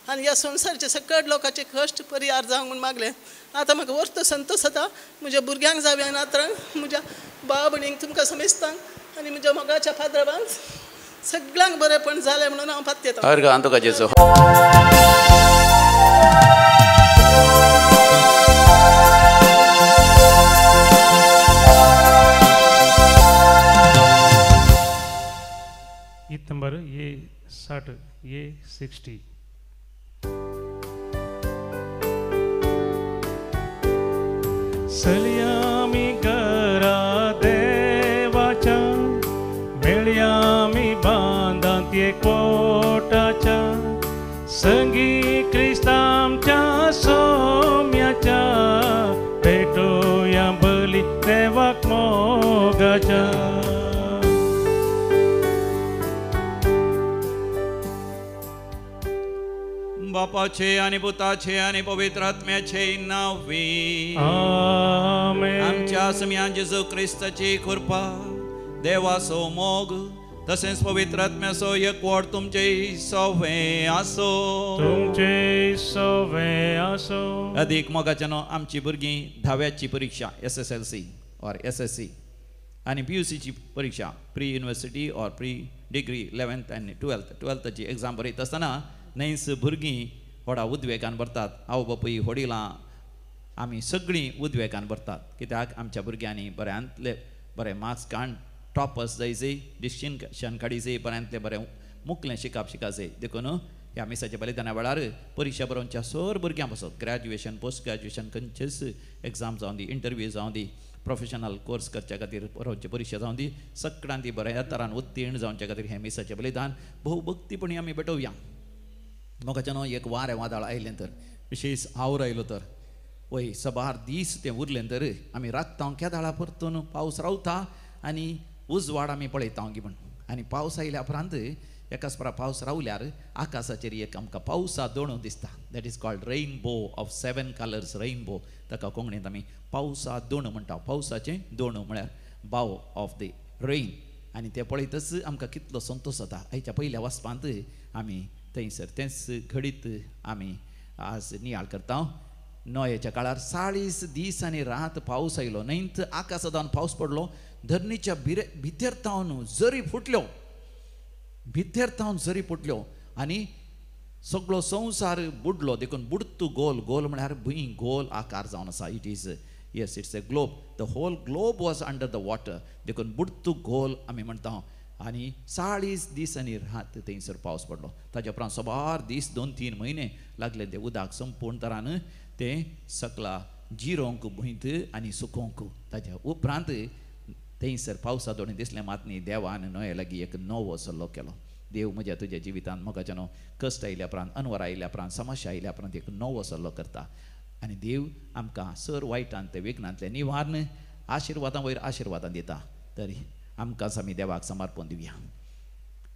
S6: आनी ह्या संवसारचे सकट लोकांचे कश्ट परिहार जावंक म्हूण मागलें. आतां म्हाका वर्त संतोश जाता. म्हज्या भुरग्यांक जावया नात्रांक, म्हज्या भाव भयणींक, तुमकां समेस्तांक आनी म्हज्या मोगाच्या फादराबांक सगळ्यांक बरेंपण जालें म्हणून हांव पातयेतां.
S2: गीत नंबर ये 60, ये 60. सलयामी घरा देवाच्या, मेळयामी बांदांत एकवटाच्या, संगी क्रिस्तांच्या सोम्याच्या, भेटोया बली देवाक मोगाच्या.
S1: बापाचे आणि पुताचे आणि पवित्र आत्म्याचे नावे
S2: आमेन.
S1: आमच्या सम्यान जेजू क्रिस्ताची कृपा, देवाचो मोग तसेच पवित्र आत्म्याचो एकवट तुमचे सवे आसो,
S2: तुमचे सवे आसो.
S1: अधिक मोगाच्यानो आमची भुरगीं धाव्याची परीक्षा SSLC or SSC आनी PUCची परीक्षा pre university or pre degree 11th आनी 12thची एग्जाम बरयता आसतना न्हयच भुरगीं व्हडा उद्वेगान भरतात. आवय बापूय व्हडिलां आमी सगळीं उद्वेगान भरतात. कित्याक आमच्या भुरग्यांनी बऱ्यांतले बरे मार्क्स काड टॉपर्स जायचे, डिस्टिंक्शन काडीचे, बऱ्यांतले बरें मुकलें शिकप शिकायचें. देखून ह्या मिसाच्या बलिदाना वेळार परिक्षा बरोवच्या सर भुरग्यां पासत ग्रॅज्युएशन पोस्ट ग्रॅज्युएशन खंयचेच एग्जाम जावं दी, इंटरव्यू जावं दी, प्रोफेशनल कोर्स करच्या खातीर बरोवची परिक्षा जावं दी, सगळ्यां ती बऱ्या तरान उत्तीर्ण जावच्या खातीर हें मिसाचें बलिदान भोवभक्तीपणी आमी पेटोवया. मोगाच्यानो एक वारें वादळ आयलें तर, विशेष our आयलो तर, वय सबार दीस तें उरलें तर आमी राखता केदाळा परतून पावस रावता आनी उजवाड आमी पळयता गी म्हण. आनी पावस आयल्या उपरांत एकाच परा पावस रावल्यार आकाशाचेर एक आमकां पावसा दोणो दिसता. That is called rainbow of 7 colours rainbow. ताका कोंकणींत आमी पावसा दोणो म्हणटा. पावसाचें दोणो म्हळ्यार बाव ऑफ the rain. आनी तें पळयतच आमकां कितलो संतोश जाता. आयच्या पयल्या वाचपांत आमी थंयसर तेंच घडीत आमी आज नियाळ करता. नोयेच्या काळार 40 दीस आनी रात पावस आयलो. न्हंयत आकाशांत पावस पडलो. धरणीच्या भितर तावन जरी फुटल्यो, भितर तावन जरी फुटल्यो आनी सगळो संवसार बुडलो. देखून बुडतू गोल, गोल म्हळ्यार भूंय गोल आकार जावन आसा. It is yes it's a globe. The whole globe was under the water. देखून बुडतू गोल आमी म्हणटा. आनी 40 दीस आनी रात थंयसर पावस पडलो. ताच्या उपरांत सबार दीस 2-3 म्हयने लागले ते उदक संपूर्ण तरान तें सकला जिरोवंक भुंयत आनी सुकोवंक. ताच्या उपरांत थंयसर पावसा दोणी दिसलें मात न्ही देवान न्हंये लागीं एक नवो सल्लो केलो. देव म्हज्या तुज्या जिवितांत मोगाच्यानो कश्ट आयल्या उपरांत, अनवर आयल्या उपरांत, समस्या आयल्या उपरांत एक नवो सल्लो करता. आनी देव आमकां सर वायटांत ते विघ्नांतलें निवारण आशिर्वादां वयर आशिर्वादां दिता. तरी आमकांच आमी देवाक समर्पण दिवया.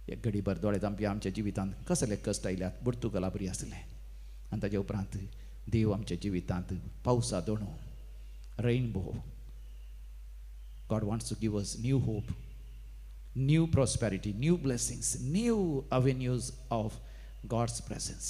S1: एक घडीभर दोळे धांपया. आमच्या जिवितांत कसले कश्ट आयल्यात बुडतू गला बरी आसलें. आनी ताच्या उपरांत देव आमच्या जिवितांत पावसा दोणो rainbow. God wants to give us new hope, new prosperity, new blessings, new avenues of God's presence.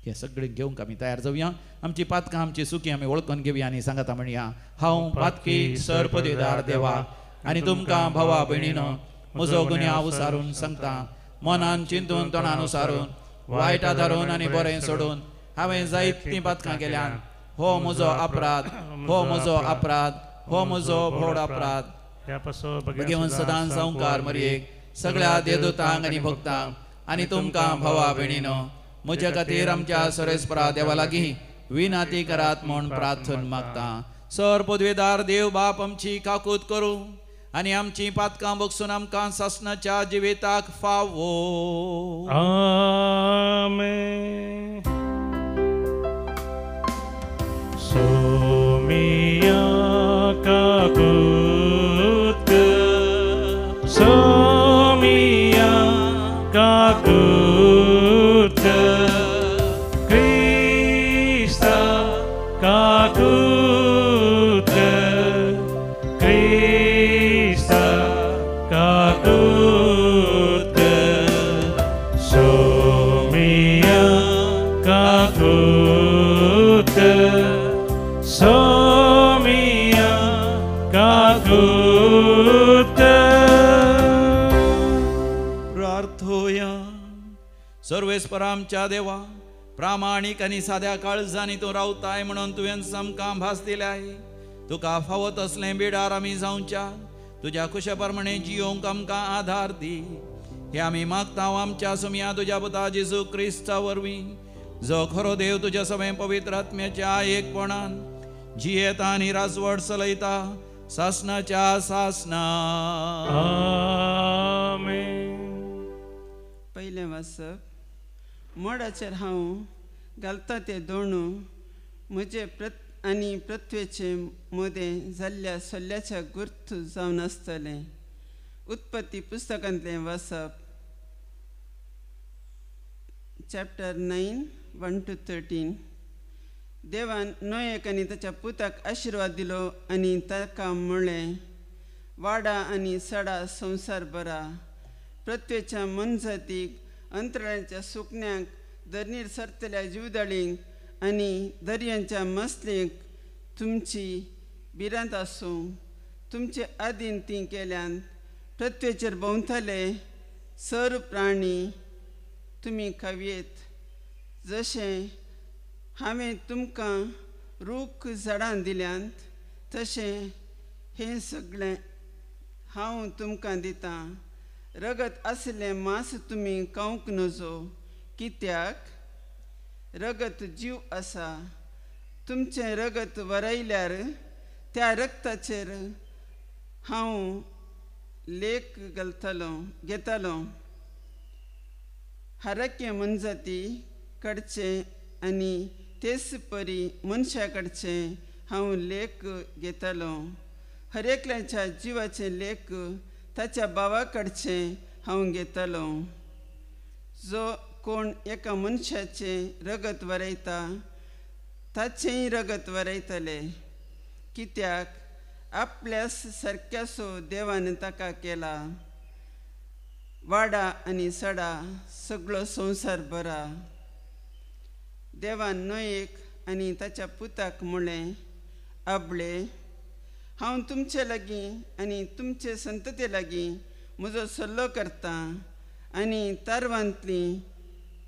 S1: हे सगळें घेवंक आमी तयार जावया. आमची पातकां आमची सुखी आमी वळखून घेवया आनी सांगता म्हणया, हांव पातकी सर पदवीदार देवा आनी तुमकां भावा भयणीनो म्हजो गुन्यांव उसारून सांगता. मनान चिंतून तोंडान उसारून वायट आदारून आनी बरें सोडून हांवें जायतीं पातकां केल्यान. हो म्हजो अपराध, हो म्हजो अपराध, हो म्हजो व्हड अपराध. भगवंत सदां संवकार मरयेक सगळ्या देवदूतांक आनी भक्तांक आनी तुमकां भावा भयणीनो म्हज्या खातीर आमच्या सरेस्परा देवा लागीं विनाती करात म्हूण प्रार्थना मागता. सर पदवेदार देव बाप आमची काकूत करूं आनी आमची पातकां बगसून आमकां सासणाच्या जिविताक फावो.
S2: आमेन. सोमिया काकूत, सोमिया काकूत, क्रिस्ता काकूत, क्रिस्ता काकूत, सोमिया काकूत, सोमिया काकूत.
S1: प्रार्थोया. सर्वेस्पर आमच्या देवा, प्रामाणीक आनी साद्या काळजांनी तूं रावताय म्हणून तुवें आमकां भास दिल्याय. तुका फावो तसलें बिडार आमी जावच्या तुज्या खुशे प्रमाणे जियोंक आमकां आधार दी. हे आमी मागता आमच्या सुमया तुज्या पुता जेजू क्रिस्ता वरवीं, जो खरो देव तुज्या सगळें पवित्र आत्म्याच्या एकपणान जियेता आनी राजवट चलयता सासनाच्या सासना.
S2: आमेन.
S7: पयलें वाचप. मोडाचेर हांव घालता ते दोणू म्हजे आनी पृथ्वेचे मोदें जाल्ल्या सल्ल्याच्या गुर्थ जावन आसतलें. उत्पत्ती पुस्तकांतलें वाचप चॅप्टर 9 1 to 13. देवान नोयेक आनी ताच्या पुताक आशिर्वाद दिलो आनी ताका म्हणलें, वाडा आनी सडा संवसार बरा. पृथ्वेच्या मनजातीक, अंतराळाच्या सुकण्यांक, धरणीर सरतल्या जिवदाळींक आनी दर्यांच्या मसलेक तुमची भिरांत आसूं. तुमचे आदीन तीं केल्यान पृथ्वेचेर भोंवतले सर्व प्राणी तुमी खावयेत. जशें हांवें तुमकां रूख झाडां दिल्यांत तशें हें सगळें हांव तुमकां दितां. रगत आसलें मांस तुमी खावंक नजो, कित्याक रगत जीव आसा. तुमचें रगत वरयल्यार त्या रगताचेर हांव लेख घालतलो घेतलो. हरके मनजाती कडचे आनी तेच परी मनशा कडचें हांव लेख घेतलो. हर एकल्याच्या जिवाचें लेख ताच्या भावा कडचें हांव घेतलो. जो कोण एका मनशाचें रगत वरयता ताचेंय रगत वरयतले, कित्याक आपल्या सारक्यासो देवान ताका केला. वाडा आनी सडा सगळो संवसार बरा. देवान नोयेक आनी ताच्या पुताक म्हणलें, आबळे हांव तुमचे लागीं आनी तुमचे संतते लागीं म्हजो सल्लो करतां आनी तारवांतली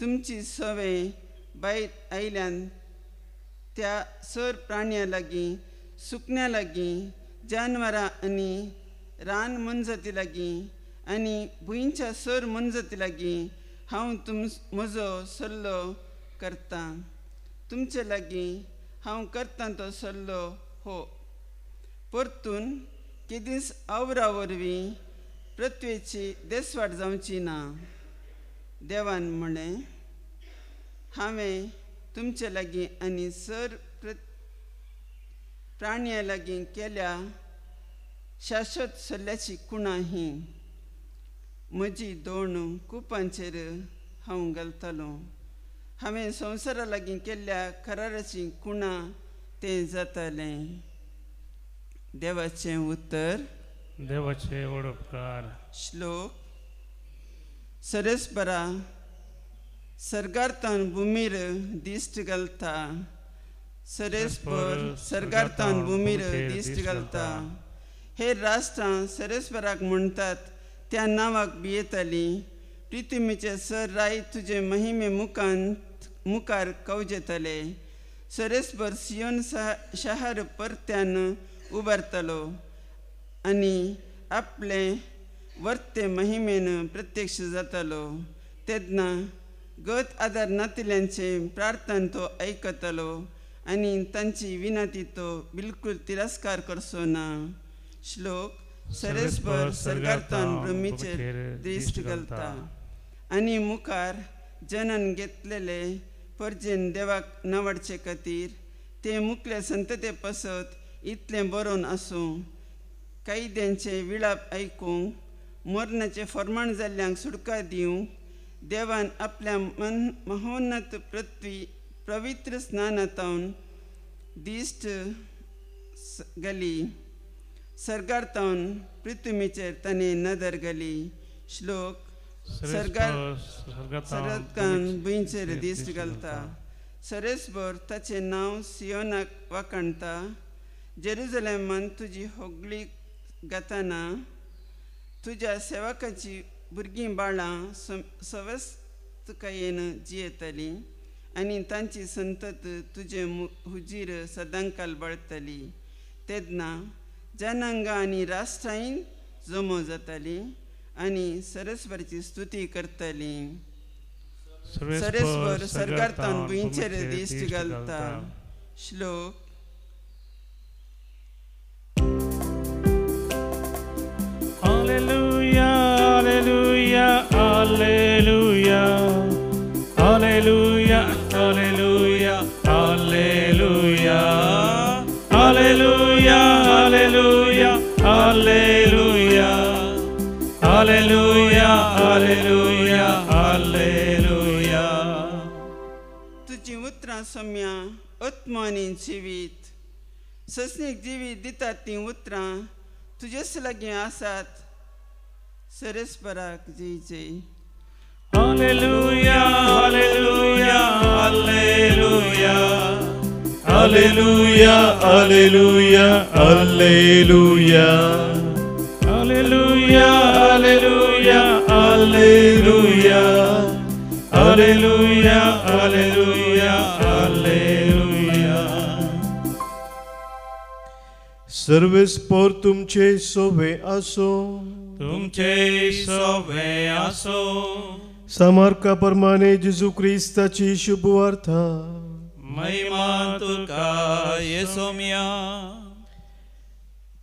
S7: तुमची सवे भायर आयल्यान त्या सर प्राण्या लागीं, सुकण्या लागीं, जानवरां आनी रान मनजाती लागीं आनी भुंयच्या सर मनजाती लागीं हांव म्हजो सल्लो करतां. तुमचे लागीं हांव करतां तो सल्लो हो. परतून केदींच आवरा वरवीं पृथ्वेची देसवाट जावची ना. देवान म्हणलें, हांवें तुमचे लागीं आनी सर प्राण्या लागीं केल्या शाश्वत सल्ल्याची कुणां ही. म्हजी दोण कुपांचेर हांव घालतलो. हांवें संवसारा लागीं केल्ल्या कराराची कुणां तें जातालें. देवाचें उतर.
S2: देवाचे व्हड उपकार.
S7: श्लोक. सरेसबरा सर्गार्थान भुमीर दिश्ट घालता. सरेसपर सर्गार्थान भुमीर दिश्ट घालता. हे राष्ट्रां सरेसपराक म्हणटात त्या नांवाक भियेतालीं. प्रितिमीचे सर राय तुजे महिमे मुखांत मुखार कवजेतले. सरेसभर सियोन शहर परत्यान उबारतलो आनी आपले वर्ते महिमेन प्रत्यक्ष जातलो. तेन्ना गत आदार नातिल्यांचे प्रार्थना तो आयकतलो आनी तांची विनंती तो बिलकुल तिरस्कार करचो ना. श्लोक. सरेसभर सर्गार्थान ब्रह्मीचेर दृश्ट घालता आनी मुखार जनन घेतलेले परजेन देवाक नावडचे खातीर ते मुखले संतते पसत इतलें बरोवन आसूं. कायद्यांचे विळाप आयकूंक मरणाचें फर्माण जाल्ल्यांक सुटका दिवंक देवान आपल्या मन महोन्नत पृथ्वी पवित्र स्नानातावन दिश्ट घाली. सर्गार्थावन पृथ्वीचेर ताणें नदर घाली. श्लोक. सर्गार्थान भुंयचेर दिश्ट घालता. सरेसभर ताचें नांव सियोनाक वाखाणता. जेरुजलेमान तुजी होगळी गाताना तुज्या सेवकाची भुरगीं बाळां सवस्तकायेन जियेतलीं आनी तांची संतत तुजे हुजीर सदांकाल बळतली. तेन्ना जनांगां आनी राष्ट्रांय जमो जातालीं आनी सरस्वरची स्तुती करतलीं. सरेसभर सर्गार्थान भुंयचेर दिश्ट घालता. श्लोक.
S2: Hallelujah, hallelujah, hallelujah, hallelujah, hallelujah, hallelujah, hallelujah, hallelujah, hallelujah, hallelujah, hallelujah, hallelujah.
S7: तुजी उतरां सम्या आत्मो आनी जिवीत सस्नीक जिवीत दितात तीं उतरां तुजेच लागीं आसात. सरेसपराक जय जय.
S2: Hallelujah, hallelujah, hallelujah,
S8: hallelujah, hallelujah, hallelujah,
S2: hallelujah, hallelujah, hallelujah, hallelujah, hallelujah, hallelujah.
S8: सर्वेस्पर तुमचे सोवे आसो.
S2: तुमचे सोवे आसो.
S8: सामार्का प्रमाणे जेजू क्रिस्ताची शुभवार्ता.
S1: महिमा तुका येसोमिया.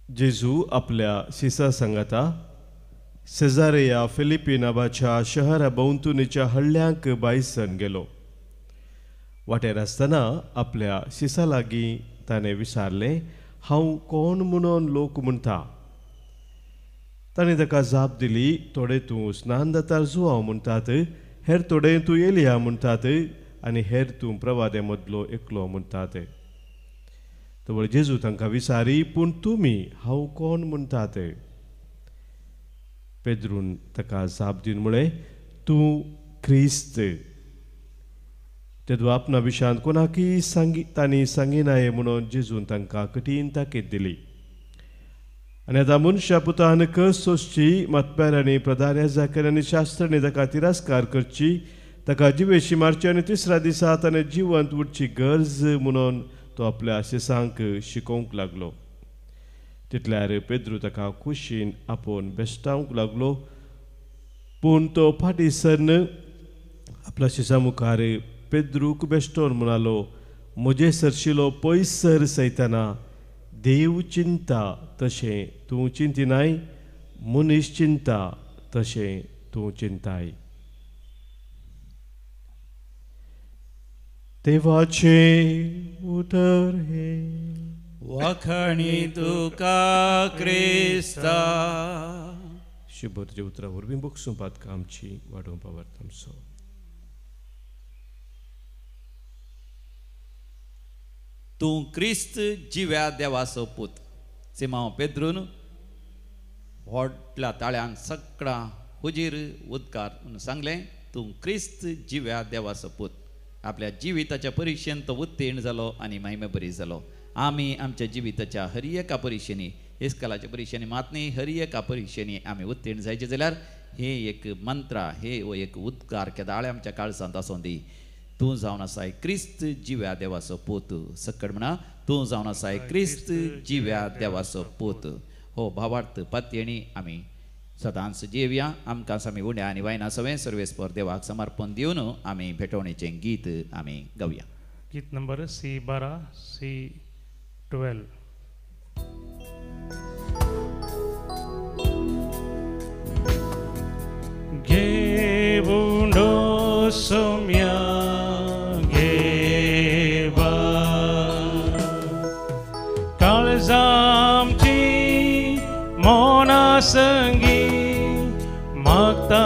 S8: जेजू आपल्या शिसा सांगाता सेजारेया फिलिपी नांवाच्या शहरा भोंवतणीच्या हल्ल्यांक बायसन गेलो. वाटेर आसतना आपल्या शिसा लागीं ताणें विचारलें, हांव कोण म्हणून लोक म्हणटा? ताणें ताका जाप दिली, थोडे तूं स्नानदातार जुवांव म्हणटात, हेर थोडे तूं एलिया म्हणटात आनी हेर तूं प्रवादे मदलो एकलो म्हणटात. तवळ जेजू तांकां विचारी, पूण तुमी हांव कोण म्हणटात? पेद्रून ताका जाप दिवन म्हळें, तूं क्रिस्त. तेदो आपणा विशांत कोणाकय सांगी तांणी सांगिनाये म्हणून जेजून तांकां कठीण ताकीद दिली. आनी आतां मनशा पुतान कस सोंसची, मातप्यारांनी प्रधान याजकांनी शास्त्रांनी ताका तिरस्कार करची, ताका जिवेशी मारची आनी तिसऱ्या दिसा ताणें जिवंत उरची गरज म्हणून तो आपल्या शिसांक शिकोवंक लागलो. तितल्यार पेद्रू ताका खुशीन आपोवन बेश्टावंक लागलो, पूण तो फाटीं सरन आपल्या शिसा मुखार पेद्रूक बेश्टोवन म्हणालो, म्हजे सरशिलो पयस सर सैताना, देव चिंता तशें तूं चिंतिनाय, मनीस चिंता तशें तूं चिंताय. देवाचें उतर हें.
S1: वखणी तुका क्रिस्ता.
S8: शुभ तुज्या उतरा वरवीं बक्षुपात आमची वाडोवपा वार्तामचो.
S1: तूं क्रिस्त जिव्या देवाचो पूत. सिमांव पेद्रून व्हडल्या ताळ्यान सगळ्यां हुजीर उदकार म्हणून सांगलें, तूं क्रिस्त जिव्या देवाचो पूत. आपल्या जिविताच्या परिक्षेन तो उत्तीर्ण जालो आनी महिमे बरी जालो. आमी आमच्या जिविताच्या हर एका परिक्षेनी, इस्कलाच्या परिक्षेनी मात न्ही, हर एका परिक्षेनी आमी उत्तीर्ण जायचे जाल्यार हे एक मंत्रा, हे एक उद्गार केदाळे आमच्या काळजांत आसूं दी. तूं जावन आसाय क्रिस्त जिव्या देवाचो पूत. सकट म्हणा, तूं जावन आसाय क्रिस्त जिव्या देवाचो पूत. हो भावार्थ पत्यणी आमी सदांच जिवया. आमकां आमी उण्या आनी वायना सवें सर्वेस्पर देवाक समर्पण दिवन आमी भेटवणेचें गीत आमी गावया.
S2: गीत नंबर C12 C12. घेवून सोम्या घेवा काळजामची मना संगी मागता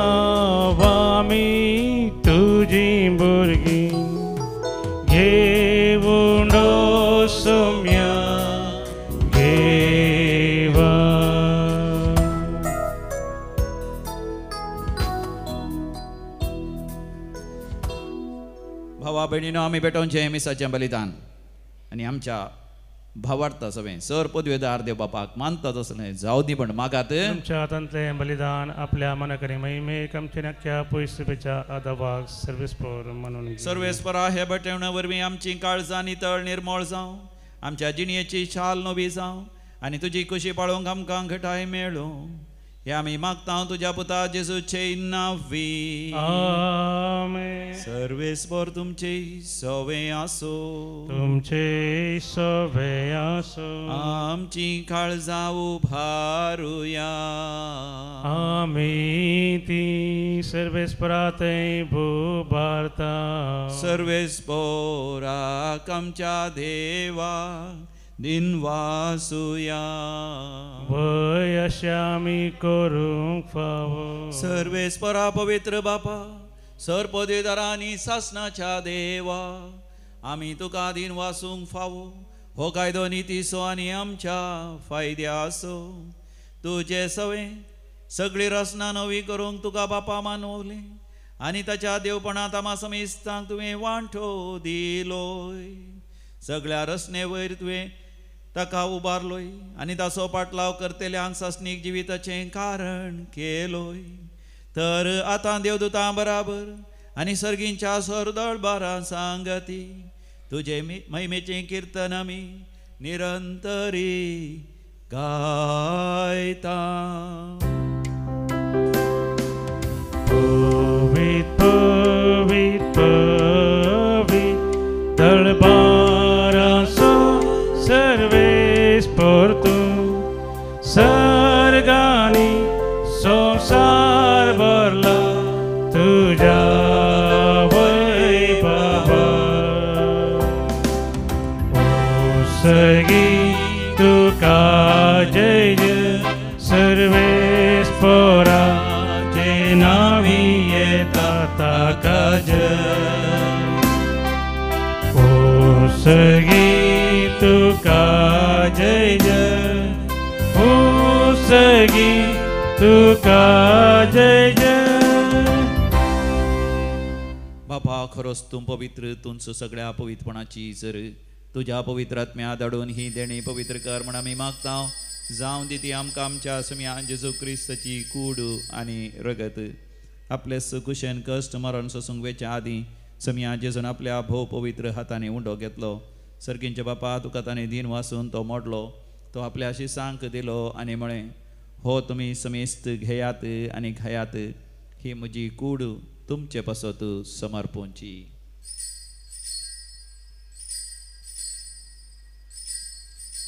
S2: आमी तुजी भुरगीं. घेवून सोम्या घेवा.
S1: भावा भयणीनो, आमी भेटोवचें मिसाचें बलिदान आनी आमच्या भावार्थ सवें सर पदवेदार देव बापाक मानता तसलें जावं दी पण मागात.
S2: तुमच्या हातांतलें बलिदान आपल्या मनाकडे महिमेक आमच्या नक्क्या पयसुपेच्या आदावाक सर्वेस्पर म्हणून.
S1: सर्वेस्परा हे भेटवणे वरवीं आमची काळजां नितळ निर्मळ जावं, आमच्या जिणयेची शाल नवी जावं आनी तुजी खुशी पाळोवंक आमकां घटाय मेळूं. हे आमी मागता तुज्या पुता जेजूचे नांवी.
S2: आमेन.
S1: सर्वेस्पर तुमचे सवे आसो.
S2: तुमचे सवे आसो.
S1: आमची काळजां उभारुया.
S2: आमी ती सर्वेस्परा थंय उबारता.
S1: सर्वेस्पराक आमच्या देवा दिनवासुया.
S2: वय अशें आमी करूंक फावो.
S1: सर्वेस्परा पवित्र बापा, सर पदवेदारांनी सासनाच्या देवा, आमी तुका दिनवासूंक फावो. हो कायदो नितीचो आनी आमच्या फायद्याचो. तुजे सवें सगळी रचना नवी करूंक तुका बापा मानवलें आनी ताच्या देवपणांत आमा समेस्तांक तुवें वांटो दिलोय. सगळ्या रचने वयर तुवें ताका उबारलोय आनी ताचो पाटलाव करतल्यांक सासणीक जिविताचें कारण केलोय. तर आतां देवदूतां बराबर आनी सर्गींच्या सरदळ बारां सांगती तुजे महिमेचें किर्तन आमी निरंतरी गायता.
S2: पवित पवित पवित दळबारासो सर्वेस्पर तूं, सर्गांनी संवसार भरला तुज्या वैभवान. जय जय सर्वेस पोराचे नावी येता ताका जय ओ सगी तुका जय जय ओ सगी तुका जय जय।
S1: बापा खरोच तूं पवित्र तुमचो सगळ्या पवित्रपणाची जर तुज्या पवित्र आत्म्या धाडून ही देणी पवित्र कर म्हण आमी मागता। जावं दी ती आमकां आमच्या सम्या जेजू क्रिस्ताची कूड आनी रगत। आपले कुशेन कश्ट मरण सोसूंक वेच्या आदीं सम्या जेजून आपल्या भोव पवित्र हातांनी उंडो घेतलो। सर्गींच्या बापा तुका ताणें दीन वासून तो मोडलो, तो आपल्या शिसांक दिलो आनी म्हळें, हो तुमी समेस्त घेयात आनी खायात, ही म्हजी कूड तुमचे पासत समर्पूंची।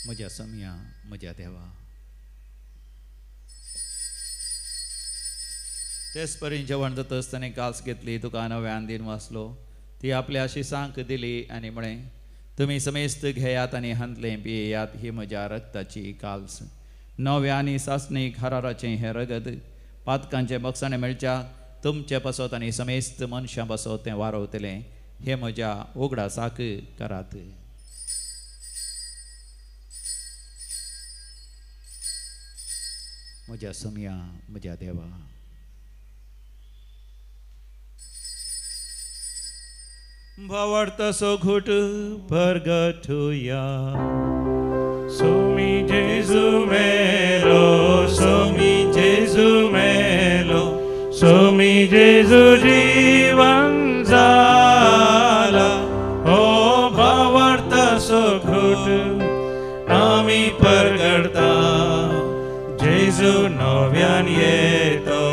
S1: म्हज्या सम्या म्हज्या देवा। तेच परी जेवण जातच ताणें कास घेतली, तुका नव्यान दीन वाचलो, ती आपल्या शिसांक दिली आनी म्हळें, तुमी समेस्त घेयात आनी हांतलें पियेयात, ही म्हज्या रक्ताची काल्स। नव्या आनी सासणी घराराचें हें रगत पातकांचें बक्षाणें मेळच्या तुमचे पासत आनी समेस्त मनशां पासत तें वारवतलें, हें म्हज्या उगडासाक करात। म्हज्या सम्या म्हज्या देवा। भावार्थाचो घोट परगटुया।
S2: सोमी जेजू मेलो, सोमी जेजू मेलो, सोमी जेजू जीवन जाला। हो भावार्थाचो घोट आमी परगटता, जेजू नव्यान येतलो।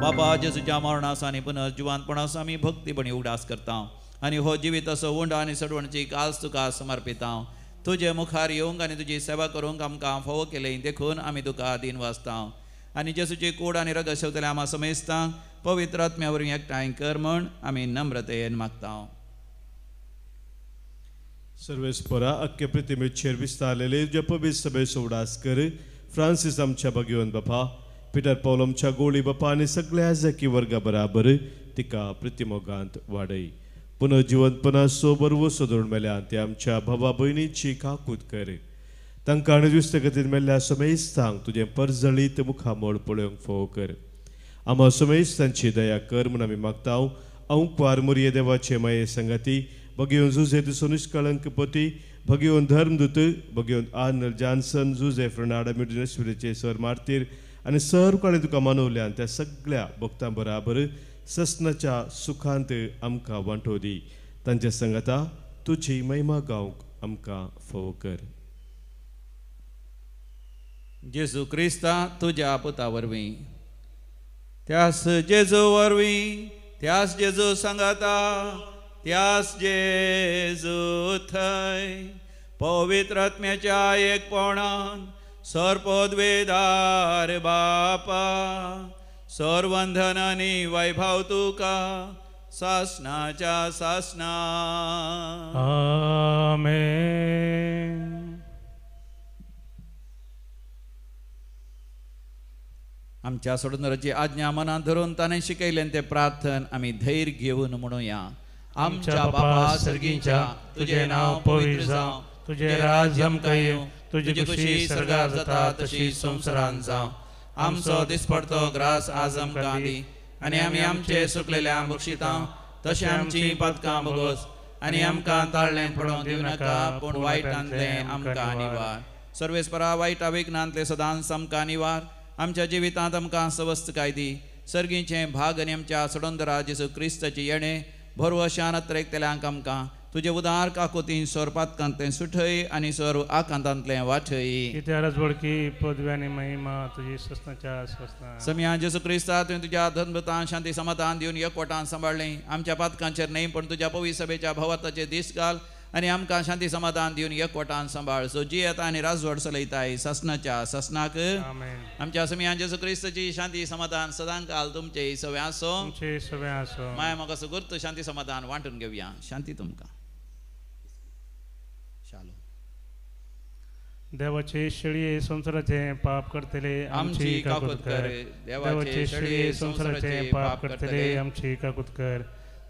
S1: बाबा जेजूच्या मरणास आनी पुनर्जिवंतपणास आमी भक्तीपणी उगडास करता आनी हो जिवीत असो उंडो आनी सडवणची कास तुका समर्पिता। तुजे मुखार येवंक आनी तुजी सेवा करूंक आमकां फावो केलें देखून आमी तुका दीन वाचता आनी जेजूची कूड आनी रगत शेवतले आमा समेस्ता पवित्र आत्म्या वरवीं एकठांय कर म्हण आमी नम्रतेन मागता।
S8: सर्वेस्परा अख्खे प्रतिमेचेर विस्तारलेले तुज्या पवित्र सभेचो उगडास कर। फ्रांसीस आमच्या भगवंत बापा, पिटर पावल आमच्या गोळी बापा आनी सगळ्या जकी वर्गा बराबर तिका प्रतिमोगांत वाडय। पुनर्जिवंतपणाचो बरवसो धरून मेल्या ते आमच्या भावा भयणीची काकूत कर। तांकां आनी दुस्तेगतीन मेल्ल्या समेस्तांक तुजें परजळीत मुखामळ पळोवंक फावो कर। आमा समेस्तांची दया कर म्हूण आमी मागता। अंकवार मुरये देवाचे माये संगाती भगेवन जुझे दुसो निष्कळंक पती, भगेवन धर्मदूत, भगेवन आर्नल जॉन्सन, जुझे फ्रनाडा मिडिनेश्वरीचे सर मार्तीर आनी सर काळे तुका मानवल्यान त्या सगळ्या भक्तां बराबर ससनाच्या सुखांत आमकां वांटो दी। तांच्या संगता तुजी महिमा गावंक आमकां फावो कर।
S1: जेजू क्रिस्ता तुज्या पुता वरवीं, त्यास जेजू वरवीं, त्यास जेजू सांगाता, त्यास जेजू थंय पवित्र आत्म्याच्या एकपणान सर्पद्वेदार बापा सर्वंधन आनी वैभव तुका सासनाच्या सासना।
S2: आमेन।
S1: आमच्या सोडणाराची आज्ञा मनात धरून ताणें शिकयलें तें प्रार्थन आमी धैर्य घेवन म्हणुया। आमच्या बापा सर्गीच्या, तुजें नांव पवित्र जावं,
S2: तुजें राज्य आमकां येवं,
S1: तुजी खुशी सर्गार जाता तशी संवसारांत जावं। आमचो दिसपडतो ग्रास आज आमकां दी आनी आमी आमचे सुकलेल्या बक्षिता तशें आमची पातकां भोगोस आनी आमकां ताळ्ळें पडोवंक दिवं नाका, पूण वायटांतलें आमकां निवार। सर्वेस्परा वायटा विघ्नांतलें सदांच आमकां निवार। आमच्या जिवितांत आमकां सवस्तकाय दी। सर्गीचें भाग आनी आमच्या सोडंदरा जेजू क्रिस्ताची येणें भरवशान अत्रेकतल्यांक आमकां तुजे उदार काकुतीन सोरपातकांतलें सुठय आनी सर्व आकांतांतलें वाठय।
S2: कित्यारच वळखी पदवी आनी महिमा तुजी ससनाच्या ससना।
S1: सम्या जेजू क्रिस्ता तुवें तुज्या धर्मतान शांती समाधान दिवन एकवटान सांबाळ्ळें। आमच्या पातकांचेर न्हय पूण तुज्या पवित्र सभेच्या भावार्थाचेर दीस घाल आनी आमकां शांती समाधान दिवन एकवटान सांबाळ। सो जियेता आनी राजवट चलयताय ससनाच्या ससनाक। आमच्या सम्या जेजू क्रिस्ताची शांती समाधान सदांकाल तुमचे सगळें आसो,
S2: तुमचे सगळें आसो।
S1: माया म्हाका सुगूर्त शांती समाधान वांटून घेवया। शांती तुमकां।
S2: देवाचे शेळये संवसाराचें पाप करतले
S1: आमची काकूत कर.
S2: देवाचे शेळये संवसाराचें पाप करतले आमची काकूत कर.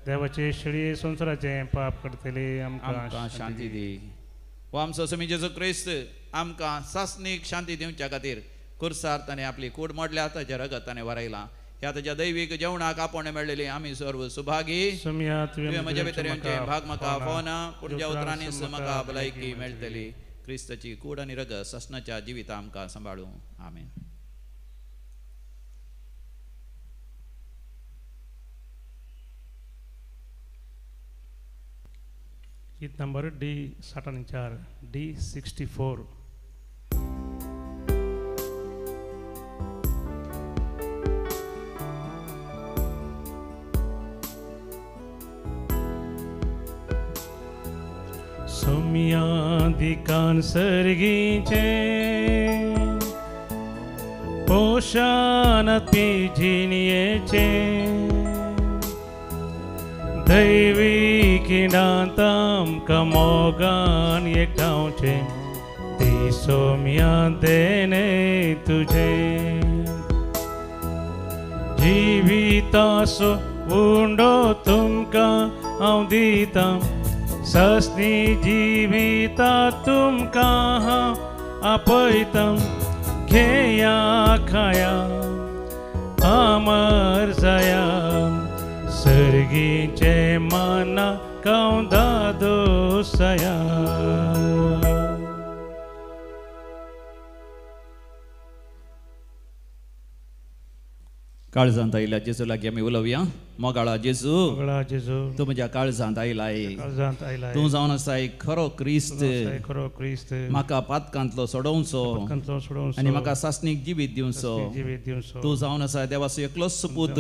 S2: देवाचे शेळये संवसाराचें पाप करतले
S1: आमकां शांती दी. हो आमचो स्वामी जेजू क्रिस्त आमकां सासणीक शांती दिवच्या खातीर कुर्सार ताणें आपली कूड मोडल्या, ताचें रगत ताणें वरायलां. ह्या ताच्या दैवीक जेवणाक आपोवणें मेळ्ळेली आमी सर्व सुभागी. तुवें म्हज्या भितर येवचें भाग म्हाका फावना, पूण ज्या उतरांनी म्हाका भलायकी मेळटली. क्रिस्ताची कूड आनी रगत सासणाच्या जिविता आमकां सांबाळूं. आमेन.
S2: गीत नंबर डी 64, डी 64. सोम्यादिकान सर्गीचे पोशान पिजिनियेचे दैवी किणांताम कमोगान एकठावचे ती सोम्या देने तुझे जिवितासो उंडो तुमकां हांव दितां सस्नी जिविता तुमकां हांव आपयतां घेया खाया अमर जाया सर्गीचे माना कांव दादोसया.
S1: काळजांत आयल्या जेजू लागीं आमी उलोवया. मोगाळा जेजू, तूं म्हज्या काळजांत आयलाय, तूं जावन आसाय खरो क्रिस्त, म्हाका पातकांतलो सोडोवचो आनी म्हाका सासणीक जिवीत दिवचो. तूं जावन आसाय देवाचो एकलोच पूत.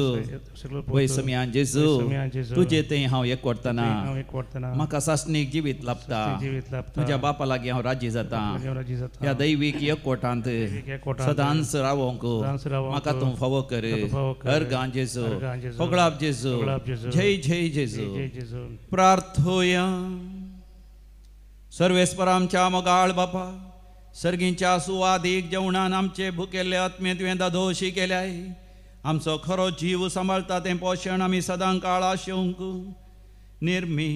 S1: वय समिया जेजू, तुजे थंय हांव एकवटतना म्हाका सासणीक जिवीत लाभता. म्हज्या बापा लागीं हांव राजी जाता. ह्या दैवीक एकवटांत सदांच रावोंक म्हाका तूं फावो कर. अर्गां जेजू, होगळाप जेजू, जय जय जेजू. प्रार्थोया. सर्वेस्पर आमच्या मोगाळ बापा, सर्गींच्या सुवादीक जेवणान आमचे भुकेल्ले आत्मे तुवें दादोशी केल्याय. आमचो खरो जीव सांबाळता तें पोशण आमी सदां काळ आशेवंक निर्मी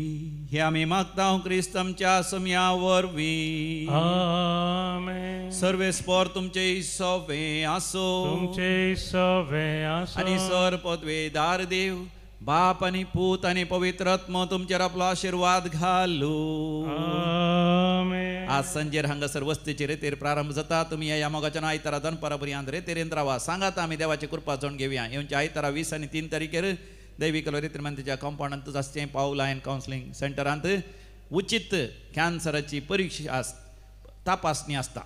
S1: हे आमी मागता क्रिस्त आमच्या सम्या वरवीं.
S2: आमेन.
S1: सर्वेस्पर तुमचे सवे आसो,
S2: तुमचे सवे आसो.
S1: आनी सर पदवेदार देव बाप आनी पूत आनी पवित्र आत्मो तुमचेर आपलो आशिर्वाद घालू.
S2: आमेन.
S1: आज संजेर हांगासर वस्तीचे रेतेर प्रारंभ जाता. तुमी ह्या मोगाच्या आयतारा दनपारा पर्यंत रेतेरेंत रावा. सांगात आमी देवाची कृपा जावन घेवया. येवच्या आयतारा 20 आनी 3 तारखेर दैवीक रेत्रिमंतीच्या कंपाउंडांतूच आसचें पावलायन कावन्सिलींग सेंटरांत उचित कॅन्सराची परिक्षा तपासणी आसता.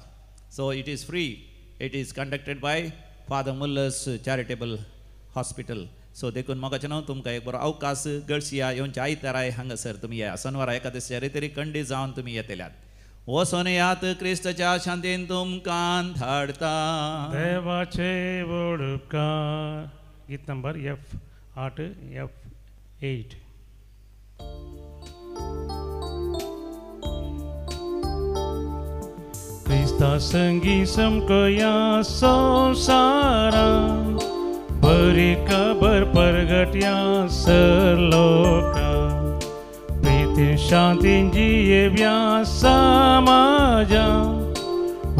S1: So it is free. It is conducted by Father Muller's charitable hospital. So देखून मोगाचें न्हू तुमकां एक बरो अवकाश गळसिया. येवच्या आयताराय हांगासर तुमी या. सनवारा एकादशीच्या रेतरी कंडी जावन तुमी येतल्यात. वचोन यात क्रिस्ताच्या शांतीन तुमकां धाडता.
S2: देवाचे व्हड उपकार. गीत नंबर एफ 8, एफ 8. क्रिस्ता संगी समकया संसारा बरी खबर परगट्या सरलोका प्रीती शांती जियेव्या समाजा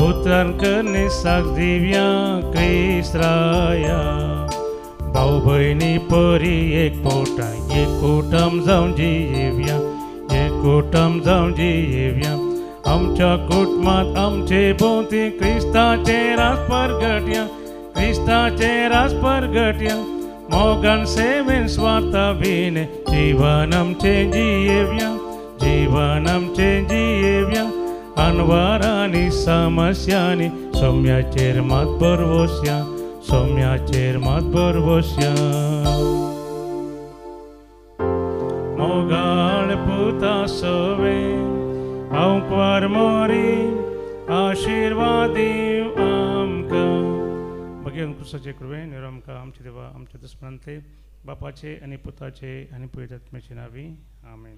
S2: उतरान करणे साक दिव्या क्रिस्त्राया. भाऊ भयणी परी एक पोटा एक कुटुंब जावन जियेव्या एक कुटुंब जावन जियेव्या. आमच्या कुटुंबात आमचे भोंवती क्रिस्ताचे रास परगट्या क्रिस्ताचे रास परगट्या. मोगान सेवेन स्वार्था विणे जीवन आमचें जियेव्या जीवन आमचें जियेव्या. अनवारांनी समस्यांनी सौम्याचेर मात भरवोसया सौम्याचेर मात भरवोसया. मोगाळ पुता सवे हांव मोरी आशिर्वादी आमकां. भगेवन क्रिस्ताचे कृपेन निरो आमकां आमचे देवा आमच्या दुस्मनांतले बापाचे आनी पुताचे आनी पवित्र आत्म्याचे नांवी. आमेन.